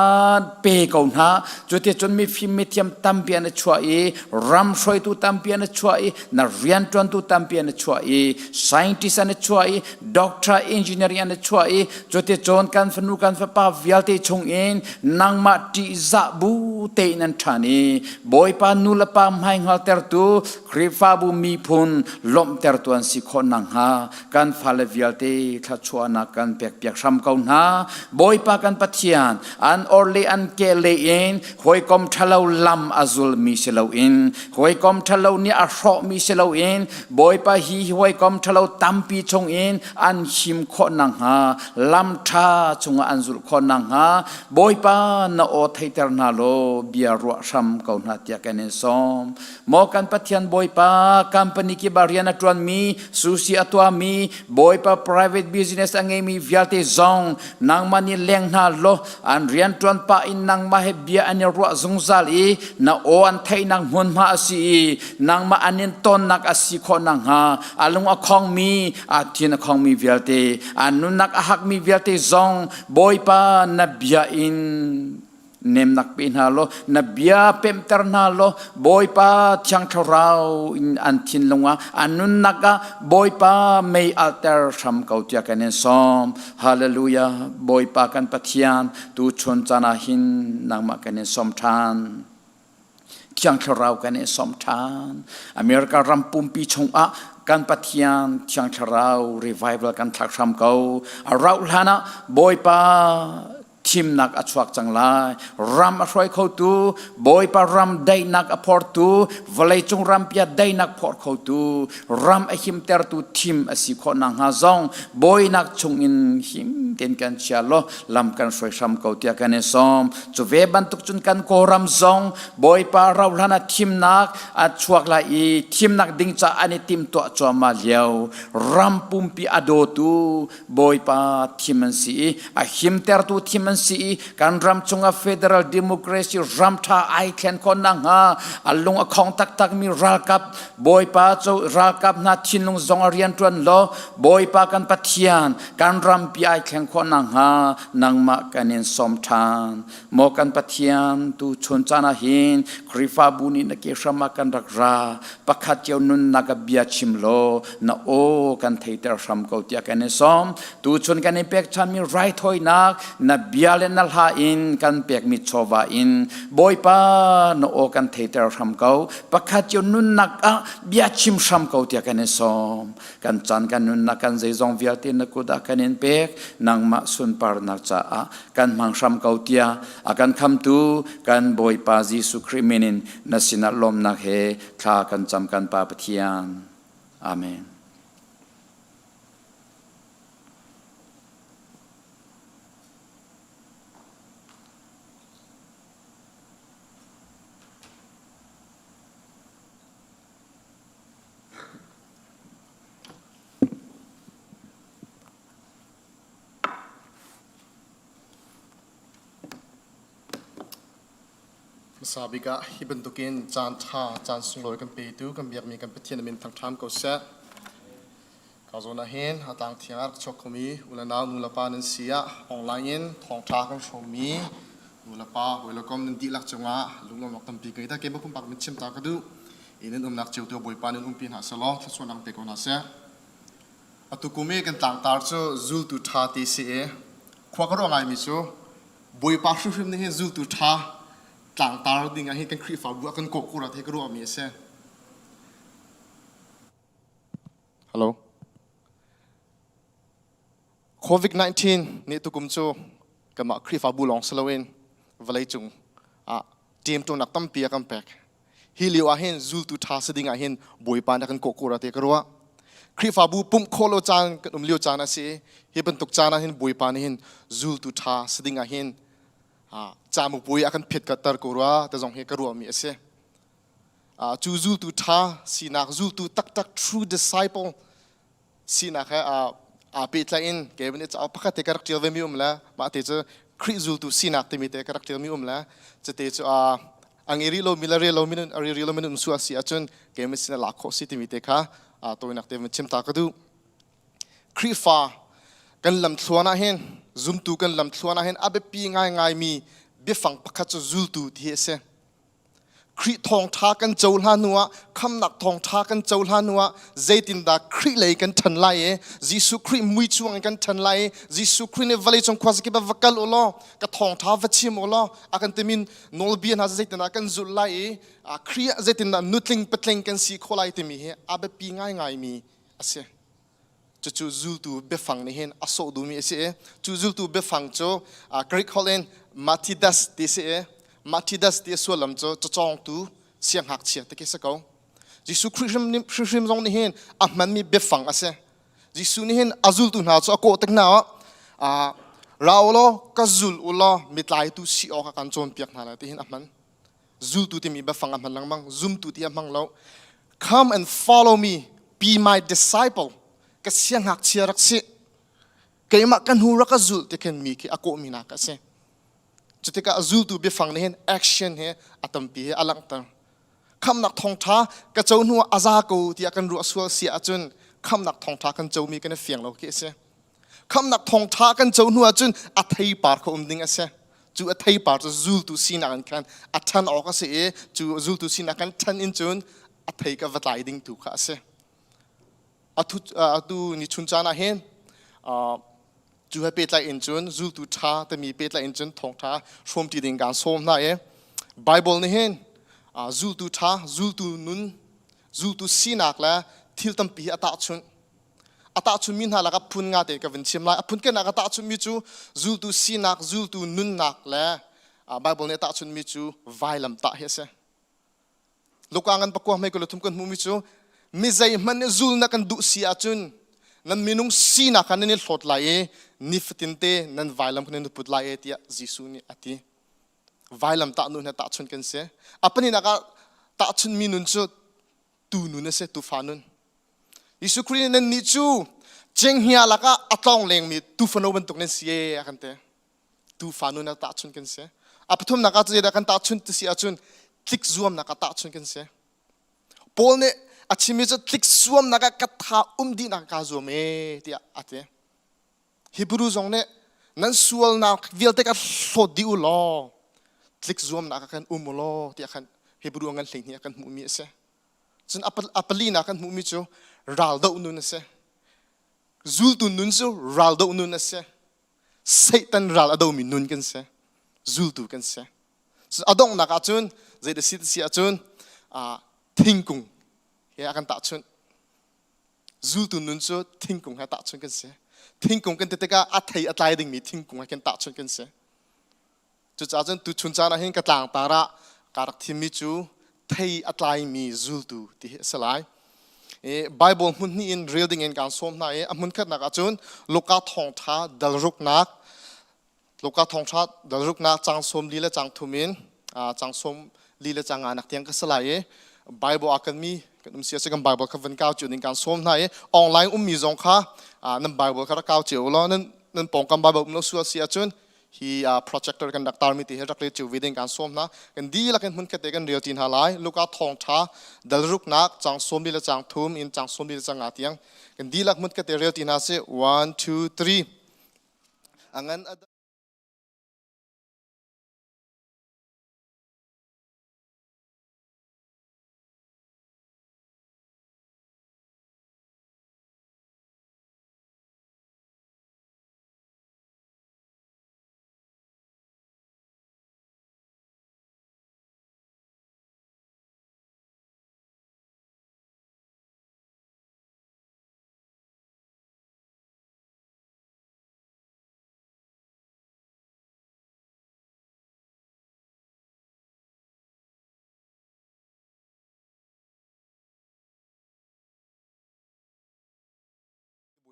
pe ko hna cuticun mifim mithiam tampi an i chuah i ram hruaitu tampi an i chuah i na rianṭuantu tampi an i chuah i scientist an i chuah i doctor engineering an i chuah i cuticun kan fanu kan fapa vialte chungin nangmah ṭihzah bu tein an ṭhan i Bawipa nu le pa hmaihngaltertu Khrihfabu miphun lawmhtertu an si khawh nakhnga kan fale vialte thluachuahnak kan pekpiak hram ko hna. Bawipa kan Pathian an or le an ke le in hawikom ṭhalo lam a zulmi si loin hawikom ṭhalo nih a hrawhmi si loin Bawipa hi hawikom ṭhalo tampi chungin an him khawh nakhnga lam ṭha chungah an zulh khawh nakhnga Bawipa na aw theiter hna law bia ruah hram ko hna tiah kan in sawm. Maw kan Pathian Bawipa, company kip ah rian a ṭuanmi, sushi a tuahmi, Bawipa private business a ngeimi vialte zong nangmah nih leng hna law an rian ṭuan pah in nangmah he bia an i ruah zungzal i na aw an theihnak hmunhma a si i nangmah an in tonnak a si khawh nakhnga a lung a khongmi, a thin a khongmi vialte, an nunnak a hakmi vialte zong Bawipa na bia in nemnak pe hna law na bia pemhter hna law Bawipa Thiang Thlarau in an thinlung ah an nunnak ah Bawipa mei alter hram ko tiah kan in sawm. Hallelujah. Bawipa kan Pathian tu chun caan ah hin nangmah kan in sawm ṭhan. Thiang Thlarau kan in sawm ṭhan. America ram pumpi chungah kan Pathian Thiang Thlarau revival kan thlak hram ko. A rauh hlan ah Bawipa thimnak a chuak cang lai. Ram a hruai khotu, Bawipa ram daihnak a phortu, vawleicung rampi ah daihnak phor khotu, ram a himtertu thim a si khawh nakhnga zong bawinak chungin him tein kan chia law lam kan hruai hram ko tiah kan i sawm. Cu ve bantuk cun kan Kawlram zong Bawipa rauhhlan ah thimnak a chuak lai i thimnak ding ca an i timhtuah cuahmah lio ram pumpi a dawtu Bawipa thim an si i a himtertu thim an si i kan ram chungah federal democracy ram ṭha ai thlen khawh nakhnga a lung a khong taktakmi ralkap Bawipa cu ralkap hna thinlung zong a rianṭuan law Bawipa kan Pathian kan rampi ai thleng. thiang khawh nakhnga nangmah kan in sawm ṭhan. Maw kan Pathian, tu chun caan ah hin Khrihfabu nih na ke hram ah kan rak ra. Pakhat cio nunnak ah bia chim law na aw kan theiter hram ko tiah kan in sawm. Tu chun kan in pekchanmi raithawinak na bia le na hla in kan pekmi chawva in Bawipa na aw kan theiter hram ko. Pakhat cio nunnak ah bia chim hram ko tiah kan in sawm. Kan caan kan nunnak kan zeizong vialte na kut ah kan in pek. Nangmah sunparnak caah kan hmang hram ko tiah a kan khamtu kan Bawipa Jesuh Khrih min in na sinah lawmnak he thla kan cam kan Pa Pathian. Amen. Hmasa bik ah hi bantukin caan ṭha, caan sunglawi kan petu kan biakmi kan Pathian a min thangṭham ko seh. Ka zawn ah hin a tlang thiang ah rak chuak khomi u le nau nu le pa nan si ah online in thawngṭha kan hrawmmi nu le pa hawi le kom nan dihlak cungah lunglawmhnak tampi ka ngei. Ta keimah pumpak min chim ta ka duh. I nan umnak cio tu Bawipa nan umpi hna seh law thluachuahnak pe ko hna seh. Atu kum i kan tlangtar cu zultu ṭha ti si i khua ka ruah ngaimi cu Bawipa hrimhrim nih hin zultu ṭha tlangtar ding ah hin kan Khrihfabu ah kan kawh kura te ka ruahmi a si. Hello. COVID-19 nih tukum cu kanmah Khrihfabu lawng si loin vawleicung ah ṭemṭawnak tampi a kan pek. Hi lio ah hin zultu ṭha si ding ah hin Bawipa nih a kan kawh kura te ka ruah. Khrihfabu pumh khawh lo caan kan um lio caan a si i hi bantuk caan ah hin Bawipa nih hin zultu ṭha si ding ah hin camupui a kan phiatkatter ko rua te zong hi ka ruahmi a si. Cu zultu ṭha sinak zultu taktak true disciple sinak he aa pehtlaih in Kevin i cauk pakhat te ka rak ṭial ve mi um le mah te cu Khrih zultu sinak timi te ka rak ṭial mi um le cute cu a ngei rih lomi le rel lomi a rel lomi um su a si ahcun Kevin sin a lak khawh si timi te kha tawinak te van chim ta ka duh. Khrihfa kan lamthluan ah hin zumtu kan lamthluan ah hin a biapi ngaingaimi biafang pakhat cu zultu ti hi a si. Khrih thawngṭha kan cohlan hnuah khamnak thawngṭha kan cohlan hnuah zeitindah Khrih lei kan ṭhan lai i Jesuh Khrih mui chuang in kan ṭhan lai i Jesuh Khrih nih vawleicung khuazakip ah va kal u law ka thawngṭha va chim u law a kan timi nawlbia hna zeitindah kan zulh lai i Khrih ah zeitindah nutling patling kan si khawh lai timi hi a biapi ngaingaimi a si. Cucu zultu biafang nih hin a sawh duhmi a si i cu zultu biafang cu Greek holh in Matidas ti a si i Matidas ti a sullam cu cacawngtu siangngakchia ti khi si ko. Jesuh Khrih hrimhrim zong nih hin a hmanmi biafang a si. Jesuh nih hin a zultu hna cu a kawh tik hna ah ra u law ka zul u law mitlaitu si awk a kan cawnpiak hna lai ti hin a hman. Zultu timi biafang a hman lengmang, zumtu ti a hmang lo. Come and follow me, be my disciple. Ka siangngakchia rak si. Keimah ka hnu rak ka zulh ti khin mi khi a kawhmi nak a si. Cutikah zultu biafang nih hin action he a tampi he a langhter. Khamnak thawngṭha ka co hnu ah a za ko tiah kan ruah sual si ahcun khamnak thawngṭha kan comi kan i fiang lo khi a si. Khamnak thawngṭha kan co hnu ahcun a theipar kha um ding a si. Cu a theipar cu zultu sinak in khan a ṭhan awk a si i cu zultu sinak kan ṭhan in cun a thei ka va tlai ding tu kha a si. Atu ni chun caan ah hin cu he pehtlai in cun zultu ṭha timi pehtlai in cun thawngṭha hrawmṭi ding kaan sawm hna i Bible nih hin zultu ṭha, zultu nun, zultu sinak le thil tampi hi a tahchunh. A tahchunmi hna lakah phun nga te ka vun chim lai. A phun kenak a tahchunmi cu zultu sinak, zultu nunnak le Bible nih a tahchunmi cu vailamtah hi a si. Luka ngan pakua hmei kul thum kan hmuhmi cu mi zeihmanh nih zul na kan duh si ahcun nan minung sinak kha nan i hlawt lai i nifatin te nan vailam kha nan i put lai e tiah Jesuh nih a ti. Vailam tah nun he tahchun kan si. A pahnihnak ah tahchunmi nun cu tu nun a si, tufa nun. Jesuh Khrih nih nannih cu cenghngia lakah a tlawng lengmi tuufano bantuk nan si ee a kan ti. Tuufa nun ah tahchun kan si. A pathumnak ah zeidah kan tahchun ti si ahcun tlik zuamnak ah tahchun kan si. Paul nih a chimmi cu tlik zuamnak ah ka tha um dihnak kaa zuam ee tiah a ti. Hebrew zong nih nan sualnak vialte ka hlawt dih u law tlik zuamnak ah khan um u law tiah khan Hebrew ngan 12 ah kan hmuhmi a si. Cun a palinak kan hmuhmi cu raldoh nun a si. Zultu nun cu raldoh nun a si. Satan ral a domi nun kan si. Zultu kan si. A donghnak ah cun zei si si ahcun thingkung he a kan tahchunh. Zultu nun cu thingkung he tahchunh kan si. Thingkung kan ti tikah a thei a tlai dingmi thingkung he kan tahchunh kan si. Cucaah cun tuchun caan ah hin ka tlangtar ah kaa rak thimmi cu thei a tlaimi zultu ti hi a si lai. Bible hmun hnih in rel ding in kaan sawm hna i a hmun khatnak ahcun Luka thawngṭha dalruknak Luka thawngṭha dalruknak cang sawm li le cang thum in cang sawm li le cang nga nak tiang ka si lai i Bible a kan mi kan um sia si kan Bible kha van kau cio ding kaan sawm hna i online ummi zong kha nan Bible kha rak kau cio u law nan nan pawngkam Bible um lo sual si ahcun hi projector kan rak tarmi te hi rak rel cio ve ding kan sawm hna. Kan dihlak in hmun khat te kan rel ti hna lai. Luka thawngtha dalruknak cang sawm li le cang thum in cang sawm li le cang nga tiang kan dihlak hmun khat te rel ti hna si. 1 2 3 angan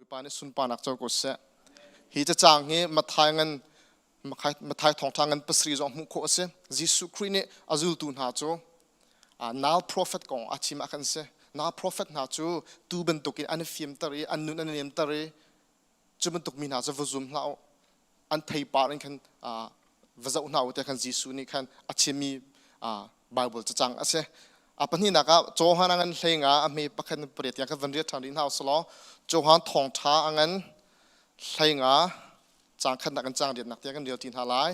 Bawipa nih sunparnak co ko seh. Hi cacang hi Matthai ngan Matthai thawngṭha ngan pasarih zong hmuh khawh a si. Jesuh Khrih nih a zultu hna cu nal prophet kong a chim ah khan si. Nal prophet hna cu tu bantukin an i fimter i an nun an i nemter i cu bantuk mi hna cu va zum hlah u. An theipar in khan va zoh hna u tiah khan Jesuh nih khan a chimmi Bible cacang a si. A pahnihnak ah Johan a ngan hlei nga a hme pakhat in pariat tiang khan van riat ṭhan rih hna usih law Johan thawngṭha a ngan hlei nga cang khatnak in cang riatnak tiang kan rel ṭi hna lai.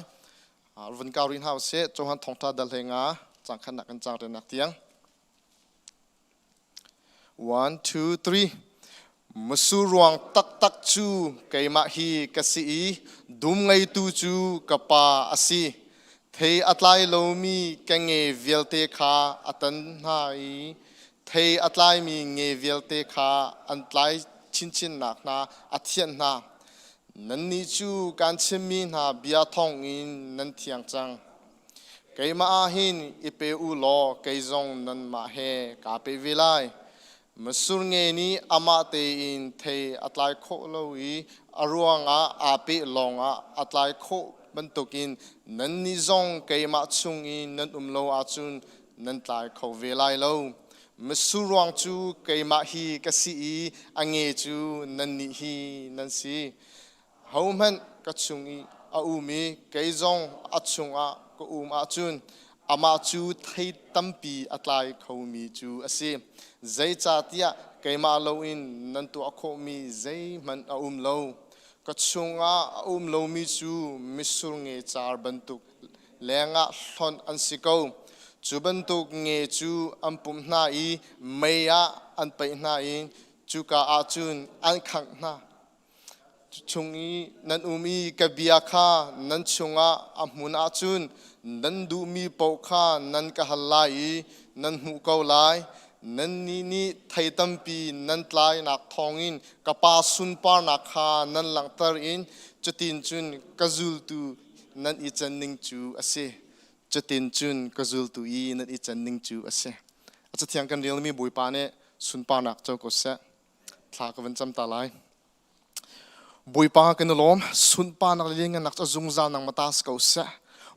Vun kau rih hna usih Johan thawngṭha dal hlei nga cang khatnak in cang riatnak tiang. 1, 2, 3. Masu ruang taktak cu keimah hi ka si i dum ngeitu cu ka pa a si. Thei a tlai lomi ka nge vialte kha a tan hna i thei a tlaimi nge vialte kha an tlai chinchinnak hna a thianh hna. Nannih cu kaan chimmi hna bia thawngin nan thiang cang. Keimah ah hin i pe u law kei zong nanmah he kaa pe ve lai. Masur nge nih amah tein thei a tlai khawh lo i a ruangah aa peh lawngah a tlai khawh bantukin nannih zong keimah chung i nan um lo ahcun nan tlai kho ve lai lo. Masur ruang cu keimah hi ka si i a nge cu nannih hi nan si. Hohmanh ka chung i a um i kei zong a chungah ka um ahcun amah cu thei tampi a tlai khomi cu a si. Zeicahtiah keimah loin nan tuah khawhmi zeihmanh a um lo. Ka chungah a um lomi cu mitsur nge car bantuk lengah hlonh an si ko. Cu bantuk nge cu an pumh hna i mei ah an paih hna i cuka ah cun an khangh hna. Chung i nan um i ka bia kha nan chungah a hmun ahcun nan duhmi paoh kha nan ka hal lai i nan hmuh ko lai. Nannih nih thei tampi nan tlainak thawngin ka Pa sunparnak kha nan langhter i cutin cun ka zultu nan i can ning cu a si. Cutin cun ka zultu i nan i can ning cu a si. A cathiang kan relmi Bawipa nih sunparnak co ko seh. Thla ka van cam ta lai. Bawipa kan i lawm. Sunparnak le lianngannak cu zungzal nangmah ta si ko seh.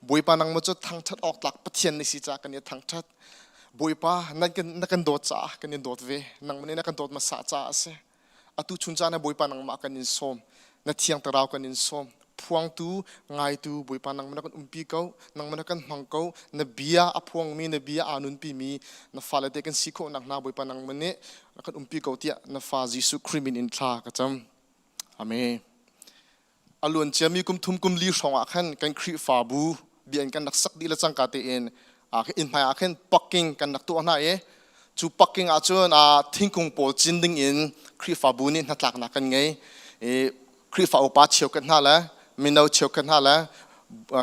Bawipa nangmah cu thangṭhat awk tlak Pathian na si caah kan i thangṭhat. Bawipa na kan, na kan dawt caah kan in dawt ve. Nangmah nih na kan dawt hmasa caah a si. Atu chun caan ah Bawipa nangmah kan in sawm. Na thiang thlarau kan in sawm. Phuangtu, ngaitu Bawipa nangmah na kan umpi ko. Nangmah na kan hmang ko. Na bia a phuangmi, na bia aa nunpimi na fale te kan si khawh nakhnga Bawipa nangmah nih kan umpi ko tiah na fa Jesuh Khrih min in thla ka cam. Amen. A luan ciami kum thum kum li hrawng ah khan kan Khrihfabu bia in kan rak sak dih le cangka tein inn hmai ah khan parking kan rak tuah hna i cu parking ah cun thingkung pawl cin ding in Khrihfabu nih hnatlaknak kan ngei. I Khrihfa upa cheukhat hna le mino cheukhat hna le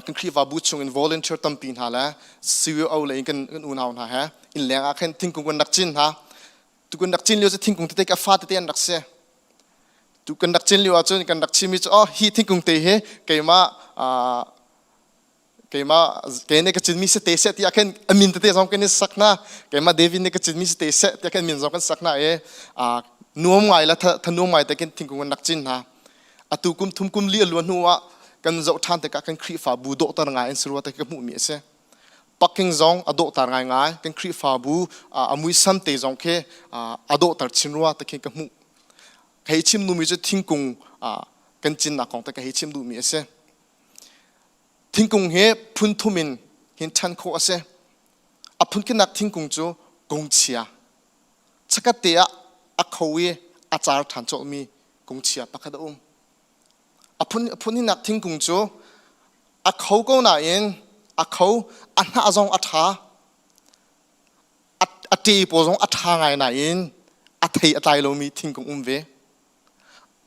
kan Khrihfabu chung in volunteer tampi hna le CUO lei in kan unau hna he inn leng ah khan thingkung kan rak cin hna. Tu kan rak cin lio cu thingkung tete ka fa tete an rak si. Tu kan rak cin lio ahcun kan rak chimmi cu oh hi thingkung te hi keimah keimah ke nih ka cinmi si te seh tiah khin a min tete zong kan i sak hna keimah David nih ka cinmi si te seh tiah khin min zong kan sak hna i nuam ngai le tha nuam ngai te khin thingkung kan rak cin hna atu kum thum kum li a luan hnu ah kan zoh ṭhan tikah kan Khrihfabu dawhter ngai in si rua te ka hmuhmi a si parking zong a dawhter ngaingai kan Khrihfabu a muisam te zong khi a dawhter chin rua te khi ka hmuh hei chim duhmi cu thingkung kan cinnak kong te ka hei chim duhmi a si Thingkung hi phun thum in hin ṭhan khawh a si. A phunkhinak thingkung cu kungchia. Chakatte ah a kho i a car ṭhan colhmi kungchia pakhat a um. A phun a phunhinak thingkung cu a kho ko nain a kho, a hnah zong a ṭha, a, a ṭe pawl zong a ṭha ngai nain a thei a tlai lomi thingkung um ve.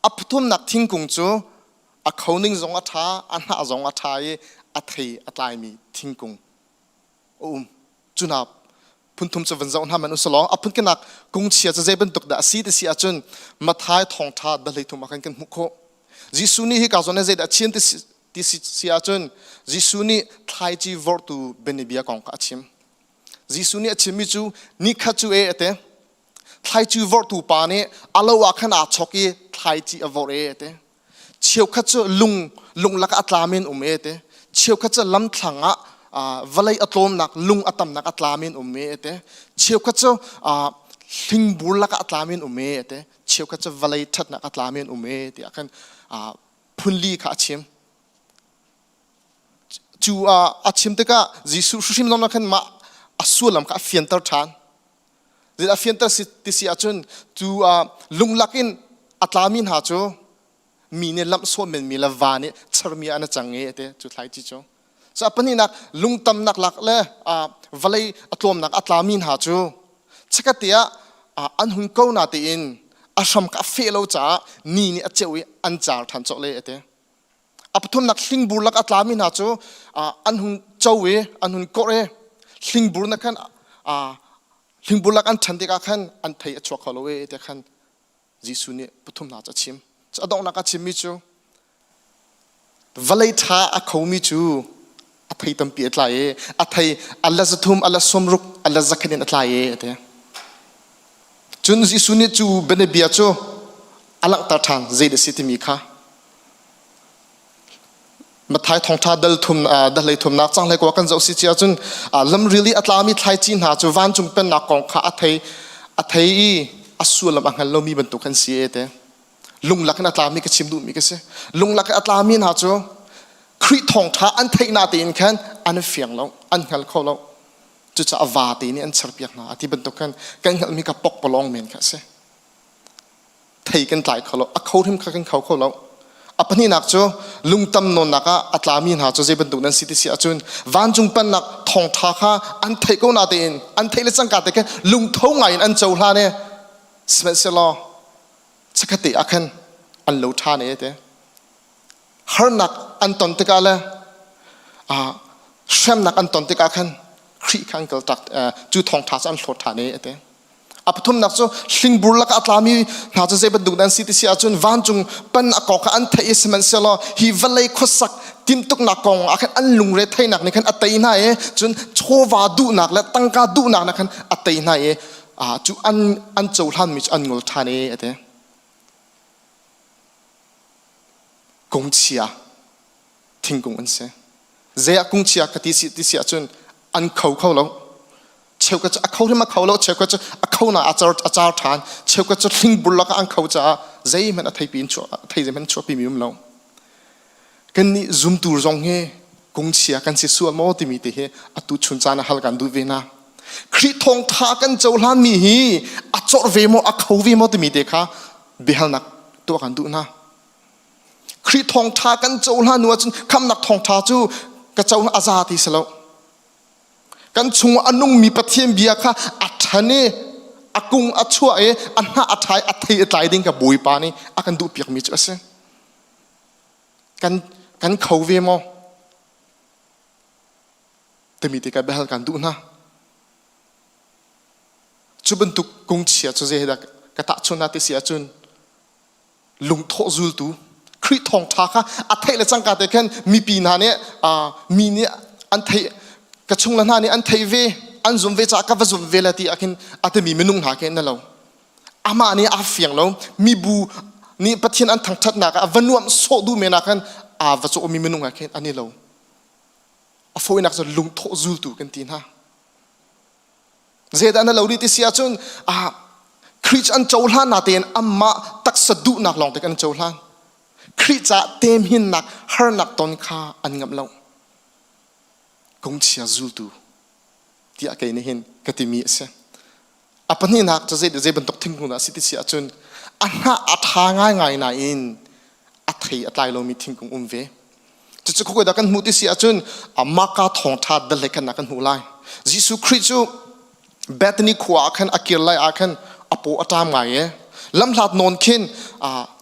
A pathumnak thingkung cu a kho ning zong a ṭha, a hnah zong a ṭha i a thei a tlaimi thingkung a um. Cu hna phunthum cu van zoh hna hmanh usalaw a phunkinak kungchia cu zei bantuk dah a si ti si ahcun Matthai thawngṭha dahlei thum ah khan kan hmuh khawh. Jesuh nih hika zawn ah zeidah a chim ti si ahcun Jesuh nih thlaici vorhtu bianabia kong kha a chim. Jesuh nih a chimmi cu nikhat cu e a ti. Thlaici vorhtu pa nih a lo ah khan aa chok i thlaici a vorh e a ti. Cheukhat cu lung lunglak ah a tlami an um e a ti. Cheukhat cu lamthlang ah vawlei a tlawmnak lung a tamnak a tlami an um e a ti. Cheukhat cu hlingbur lakah a tlami an um e a ti. Cheukhat cu vawlei ṭhatnak a tlami an um e tiah khan phunli kha a chim. Cu a chim tikah Jesuh hrimhrim zong khan mah a sullam kha a fianter ṭhan. A fianter ti si ahcun cu lunglak in a tlami hna cu mi nih lamhsawh menmi le va nih chermi ah an cang i ati cu thlaici cu. So a pahnihnak lungtamnak lak le vawlei a tlawmnak a tlami hna cu chikkhat ah an hun ko na tiin a hram kha a feh lo caah ni nih a ceuh i an car ṭhan cawh le ati. A pathumnak hlingbur lak a tlami hna cu an hun co i an hun korh i hlingbur na khan hlingbur lak an ṭhan tikah khan an thei a chuak kho lo e tiah khan Jesuh nih pathum hna cu a chim. Cu a donghnak a chimmi cu vawlei ṭha a khomi cu a thei tampi a tlai i a thei a la zathum a la sawmruk a la zakhat in a tlai e a ti. Cun Jesuh nih cu bianabia cu a langhter ṭhan zei dah a si timi kha. Matthai thawngṭha dal thum dahlei thumnak canghlei kua kan zoh si ci ahcun lamril i a tlami thlaici hna cu vancung pennak kong kha a thei a thei i a sullam a hngal lomi bantuk an si e te. Lunglak in a tlami ka chim duhmi ka si. Lunglak in a tlami hna cu Khrih thawngṭha an theih na tein khan an fiang lo, an hngal kho lo. Cucaah vate nih an cherpiak hna. A ti bantuk khan kan hngalhmi kha pokpalawng men kha a si. Thei kan tlai kho lo a kho hrim kha kan kho kho lo a pahnihnak cu lungtam nawnnak ah a tlami hna cu zei bantuk nan si ti si ahcun vancung pennak thawngṭha kha an theih ko na tein an theih le cangka te khan lungtho ngai in an cohlan i sihmanhsehlaw chikkhat te ah khan an lo ṭhan e te harnak an ton tikah le hremnak an ton tikah khan Khrih kha an kaltak cu thawngṭha cu an hlawt ṭhan e a ti A pathumnak cu hlingbur lakah a tlami hna cu zei bantuk dah an si ti si ahcun vancung pan a kong kha an theih i sihmanhsehlaw hi vawlei khuasak timtuknak kong ah khan an lungre theihnak nih khan a tei hna i cun chawva duhnak le tangka duhnak nih khan a tei hna i cu an an cohlanmi cu an ngol ṭhan i a ti. Kungchia thingkung an si. Zei ah kungchia ka ti si ti si ahcun an kho kho lo. Cheukhat cu a kho hrim a kho lo, cheukhat cu a kho na a car a car ṭhan, cheukhat cu hlingbur lakah an kho caah zeihmanh a theipi in chuah thei zeihmanh chuahpi mi um lo. Kannih zumtu zong hi kungchia kan si sual maw timi te hi atu chun caan ah hal kan duh ve hna. Khrih thawngṭha kan cohlanmi hi a corh ve maw a kho ve maw timi te kha biahalnak tuah kan duh hna. Khrih thawngtha kan cohlan hnu ahcun khamnak thawngtha cu ka co a za ti si lo. Kan chung a nungmi Pathian bia kha a ṭhan i a kung a chuah i a hnah a ṭha i a thei a tlai ding kha Bawipa nih a kan duhpiakmi cu a si. Kan kan kho ve maw? Timi ti ka biahal kan duh hna. Cu bantuk kung chia cu zei dah ka tahchun hna ti si ahcun lungthawh zultu Khrih thawngṭha kha a theih le cangka te khan mipi hna nih mi nih an theih ka chung le hna nih an theih ve an zum ve caah ka va zum ve le ti ah khin a timi minung hna khi na lo amah nih aa fiang lo mibu nih Pathian an thangṭhatnak ah va nuamh sawh duh men ah khan aa va cawhmi minung ah khin an i lo a fawinak cu lungthawh zultu kan ti hna Zeidah na lo rih ti si ahcun ah Khrih cu an cohlan natein amah taksa duhnak lawng te kan cohlan. Khrih caah temhinnak harnak ton kha an ngamh lo. Kungchia zultu tiah kei nih hin ka timi a si. A pahnihnak cu zei zei bantuk thingkung dah a si ti si ahcun a hnah a ṭha ngaingai nain a thei a tlai lomi thingkung um ve. Cucu khuakoi dah kan hmuh ti si ahcun Maka thawngṭha dal hlei khan kan hmuh lai. Jesuh Khrih cu Bethany khua ah khan a kir lai ah khan a paw a ṭam ngai i lamhlat nawn khin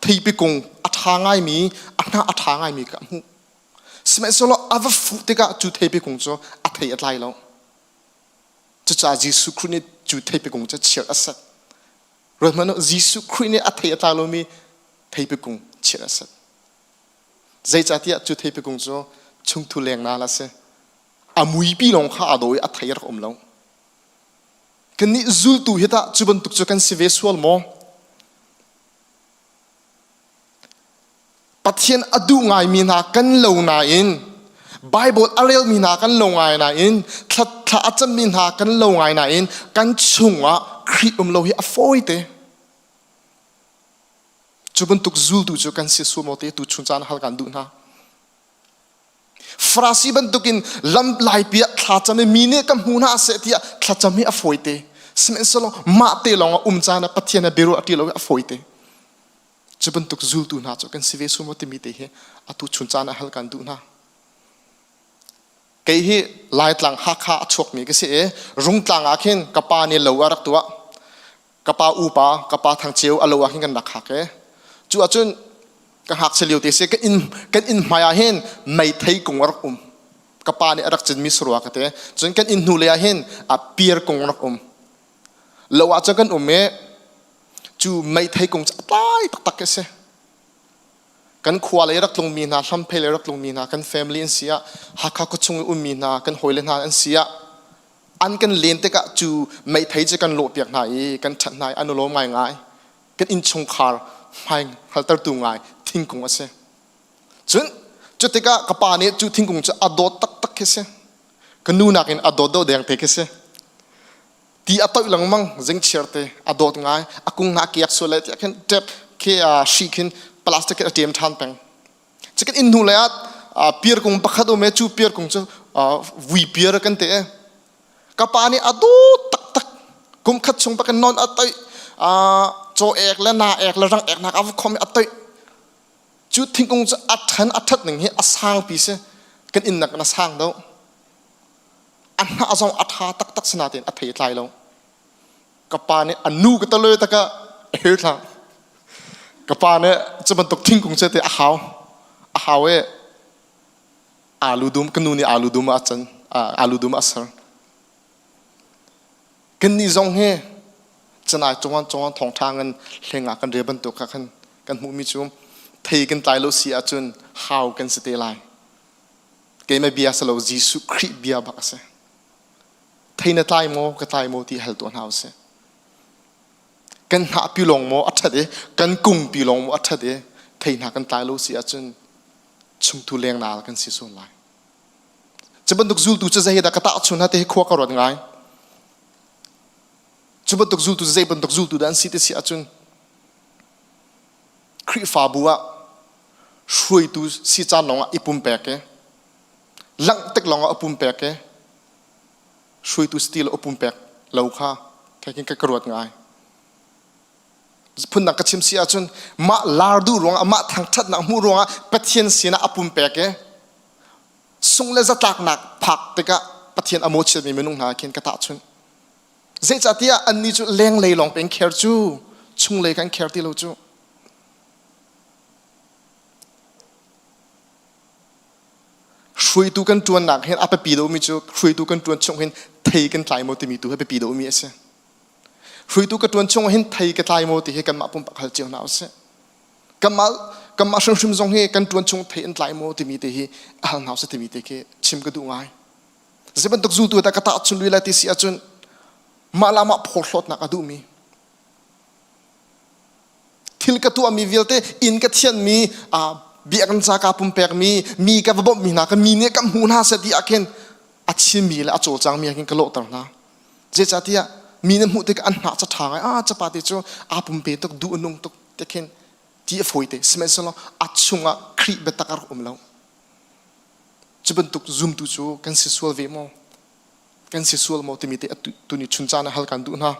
theipi kung a ṭha ngaimi a hnah a ṭha ngaimi kha a hmuh. Sihmanhsehlaw a va fuh tikah cu theipi kung cu a thei a tlai lo. Cucaah Jesuh Khrih nih cu theipi kung cu chiat a set. Ruat hmanh u, Jesuh Khrih nih a thei a tlai lomi theipi kung chiat a set. Zeicahtiah cu theipi kung cu chungthu lengnal a si. A muipi lawng kha aa daw i a thei a rak um lo. Kannih zultu hi tah cu bantuk cu kan si ve sual maw? Pathian a duh ngaimi hna kan lo nain Bible a relmi hna kan lo ngai nain thla thla a cammi hna kan lo ngai nain kan chungah Khrih um lo hi a fawi te. Cu bantuk zultu cu kan si sual maw ti tu chun caan hal kan duh hna. Farasi bantukin lam laipi ah thlacam i mi nih ka hmu hna seh tiah thlacam hi a fawi te. Sihmanhsehlaw mah te lawng ah um caan ah Pathian he biaruah ṭi lo hi a fawi te. Cu bantuk zultu hna cu kan si ve sual maw timi te hi atu chun caan ah hal kan duh hna. Kei hi Laitlang Hakha a chuakmi ka si i Rungtlang ah khin ka pa nih lo a rak tuah. Ka pa upa, ka pa thangcheu a lo ah khin kan rak hak i cu ahcun ka ngakchia lio te si kan inn kan inn hmai ah hin meithei kung a rak um. Ka pa nih a rak cinmi sarua ka ti. Cun kan inn hnulei ah hin a piar kung a rak um. Lo ah cun kan um i cu meithei kung cu a tlai taktak khi a si. Kan khua lei rak tlungmi hna, hlamphei lei rak tlungmi hna, kan family an si ah, Hakha khuachung i ummi hna, kan hawile hna an si ah, an kan len tikah cu meithei cu kan lawhpiak hna i kan ṭhat hna i an i lawm ngaingai. Kan innchungkhar hmai hngaltertu ngai thingkung a si. Cun cu tikah ka pa nih cu thingkung cu a dawt taktak khi si. Ka nu nakin a dawt deuh deng te khi si. Ti a toih lengmang zingchiar te a dawt ngai. A kung hna a kiak sual lai tiah khin tep khi hri khin plastic khin a ṭem ṭhan peng. Chikin inn hnu lei ah piar kung pakhat um i cu piar kung cu vui piar kan ti i ka pa nih a dawt taktak kum khat chung bak in non a toih caw ek le na ek le rang ek nak a va khom i a toih cu thingkung cu a ṭhan a ṭhat ning hi a sangpi si kan inn nak in a sang deuh a hnah zong a ṭha taktak si nain a thei a tlai lo ka pa nih a nu ka talo taka a hir thla ka pa nih cu bantuk thingkung cu te a hau a hau i alu dum ka nu nih alu dum a can alu dum a ser kan nih zong hi canai cungan cungan thongtha ngan hleng ah kan re bantuk kha khan kan hmuhmi cu thei kan tlai lo si ahcun hau kan si te lai keimah bia si lo Jesuh Khrih bia bak a si Thei na tlai maw ka tlai maw ti hal tuah hna usih. Kan hnah pi lawng maw a ṭhat i kan kung pi lawng maw a ṭhat i thei hna kan tlai lo si ahcun chungthu lengnal kan si sual lai. Cu bantuk zultu cu zei dah ka tahchun hna ti hi khua ka ruat ngai. Cu bantuk zultu cu zei bantuk zultu dah an si ti si ahcun Khrihfabu ah hruaitu si caan lawngah i pumpek i langh tik lawngah a pumpek i hruaitu si ti lo a pumpek lo kha khin ka ruat ngai. Phundang ka chim si ahcun mah lar duh ruangah mah thangṭhatnak hmuh ruangah Pathian sinah a pumpek i sung le zatlaknak phak tikah Pathian a mawhchiatmi minung hna khin ka tahchunh. Zeicahtiah annih cu lenglei lawng peng kher cu chunglei kan kher ti lo cu. Hruaitu kan ṭuannak hin a biapi deuhmi cu hruaitu kan ṭuan chung hin thei kan tlai maw timi tu hi biapi deuhmi a si. Hruaitu ka ṭuan chung hin thei ka tlai maw ti hi kanmah pumpak hal cio hna usih. Kanmah kanmah hrimhrim zong hi kan ṭuan chung thei an tlai maw timi te hi a hal hna usih timi te khi chim ka duh ngai. Zei bantuk zultu dah ka tahchun lui lai ti si ahcun mah la mah phorhlawtnak a duhmi thil ka tuahmi vialte inn ka thianhmi biakinn ca kaa pumpekmi mi ka va bawmhmi hna ka mi nih ka hmu hna seh ti ah khin a chimmi le a cawlcangmi ah khin ka lawhter hna. Zeicahtiah mi nih hmuh tikah an hnah ca ṭha ngai ah capa te cu aa pumpe tuk duh a nung tuk ti khin ti a fawi te sihmanhsehlaw a chungah Khrih biatak a rak um lo. Cu bantuk zumtu cu kan si sual ve maw? Kan si sual maw timi te tuni chun caan ah hal kan duh hna.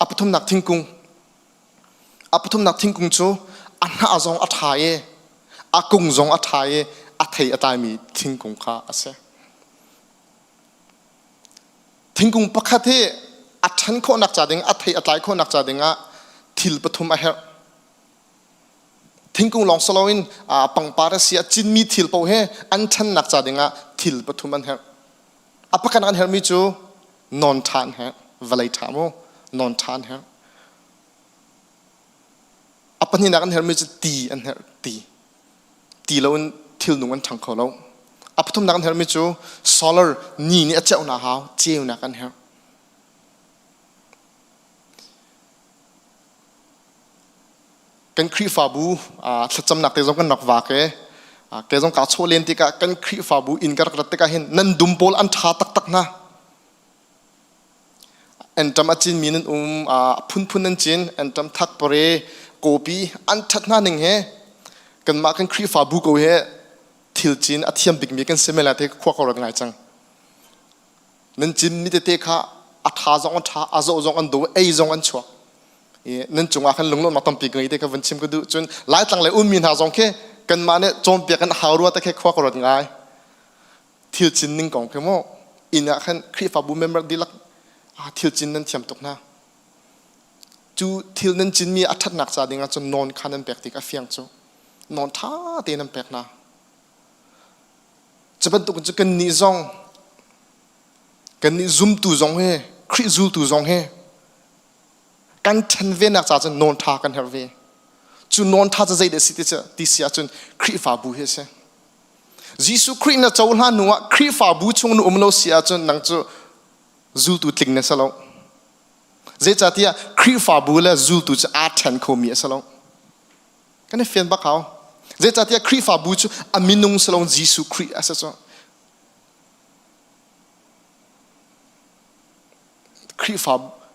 A pathumnak thingkung A pathumnak thingkung cu a hnah zong a ṭha i a kung zong a ṭha i a thei a tlaimi thingkung kha a si. Thingkung pakhat hi a ṭhan khawhnak ca ding, a thei a tlai khawhnak ca dingah thil pathum a herh. Thingkung lawng si loin pangpar a si a cinmi thil paoh hi an ṭhannak ca dingah thil pathum an herh. A pakhat an herhmi cu non ṭha an herh, vawlei ṭha mu, non ṭha an herh. A pahnihnak an herhmi cu ti an herh, ti. Ti loin thilnung an ṭhang kho lo. A pathumnak an herhmi cu solar ni nih a ceuhnak hau, ceunak an herh. Kan Khrihfabu thlacamnak te zong kan rak vak i ke zong kaa chawh len tikah kan Khrihfabu inn ka rak rat tikah hin nan dum pawl an ṭha taktak hna. Anṭam a cinmi nan um, a phunphun nan cin, anṭam thak pare, kawpi an ṭhat hna ning he kanmah kan Khrihfabu ko he thil cin a thiam bikmi kan si men lai te khua ko rat ngai cang. Nan cinmi tete kha a ṭha zong an ṭha, a zoh zong an do, ei zong an chuak. I nan cungah khan lunglawmhnak tampi ka ngei te kha vun chim ka duh. Cun Laitlang le ummi hna zong khi kanmah nih cawnpiak kan hau rua te khi khua ka ruat ngai. Thil cin ning kong khi mu inn ah khan Khrihfabu member dihlak thil cin nan thiam tuk hna. Cu thil nan cinmi a ṭhatnak ca ding ah cun nawn kha nan pek tik a fiang cu. Nawn ṭha tein nan pek hna. Cu bantuk cu kannih zong kannih zumtu zong hi Khrih zultu zong hi kan ṭhen venak ca cun nawn ṭha kan herh ve. Cu nawn ṭha cu zeidah si ti si ahcun Khrihfabu hi a si. Jesuh Khrih na cohlan hnu ah Khrihfabu chung na um lo si ahcun nang cu zultu tling na si lo. Zeicahtiah Khrihfabu le zultu cu aa ṭhen khomi a si lo. Kan i fian bak hau. Zeicahtiah Khrihfabu cu a minung si lo Jesuh Khrih a si cu.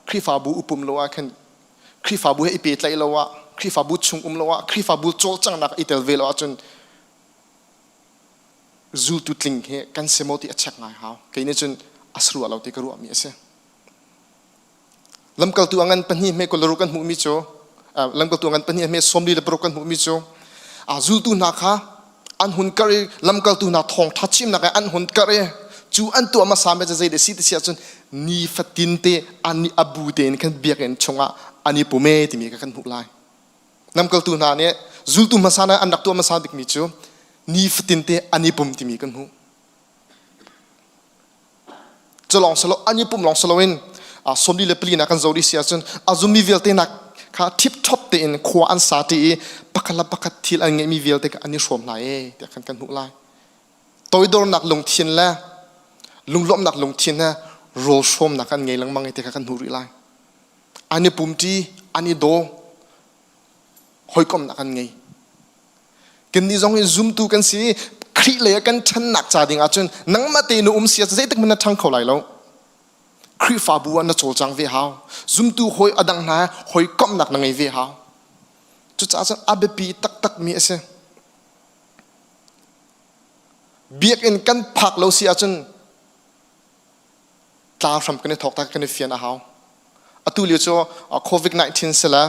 Khrihfabu upum lo ah khan Khrihfabu he i pehtlaih lo ah Khrihfabu chung um lo ah Khrihfabu cawlcanghnak i tel ve lo ahcun zultu tling hi kan si maw ti a check ngai hau. Kei nih cun a si rua lo ti ka ruahmi a si. Lamkaltu a ngan pahnih hme kul le ruk kan hmuhmi cu lamkaltu a ngan pahnih hme 46 kan hmuhmi cu zultu hna kha an hun karh i lamkaltu hna thawngṭha chimnak i an hun karh i cu an tuah hmasa mi cu zei dah si ti si ahcun nifatin te an i a bu tein khan biakinn chungah an i pum e timi kha kan hmuh lai. Lamkaltu hna nih zultu hmasa hna an rak tuah hmasa bikmi cu nifatin te an i pum timi kan hmuh. Cu lawng si lo an i pum lawng si loin 44 nak kan zoh rih si ahcun a zummi vialte nak kha ṭhipṭhop tein khua an sa ṭi i pakhat le pakhat thil an ngeihmi vialte kha an i hrawm hna e tiah khan kan hmuh lai. Toidornak lungthin le lunglawmhnak lungthin he rawl hrawmnak an ngei lengmang i ti kha kan hmuh rih lai. An i pumṭi, an i daw, hawikomhnak an ngei. Kannih zong hi zumtu kan si i Khrih lei ah kan ṭhannak ca ding ahcun nangmah tein na um si ahcun zeitik hmanh na ṭhang kho lai lo. Khrihfabu ah na cawlcang ve hau. Zumtu hawi a dang hna he hawikomhnak na ngei ve hau. Cucaah cun a biapi taktakmi a si. Biakinn kan phak lo si ahcun tlau hram kan i thawk ta kan i fian a hau. Atu lio cu COVID-19 si le.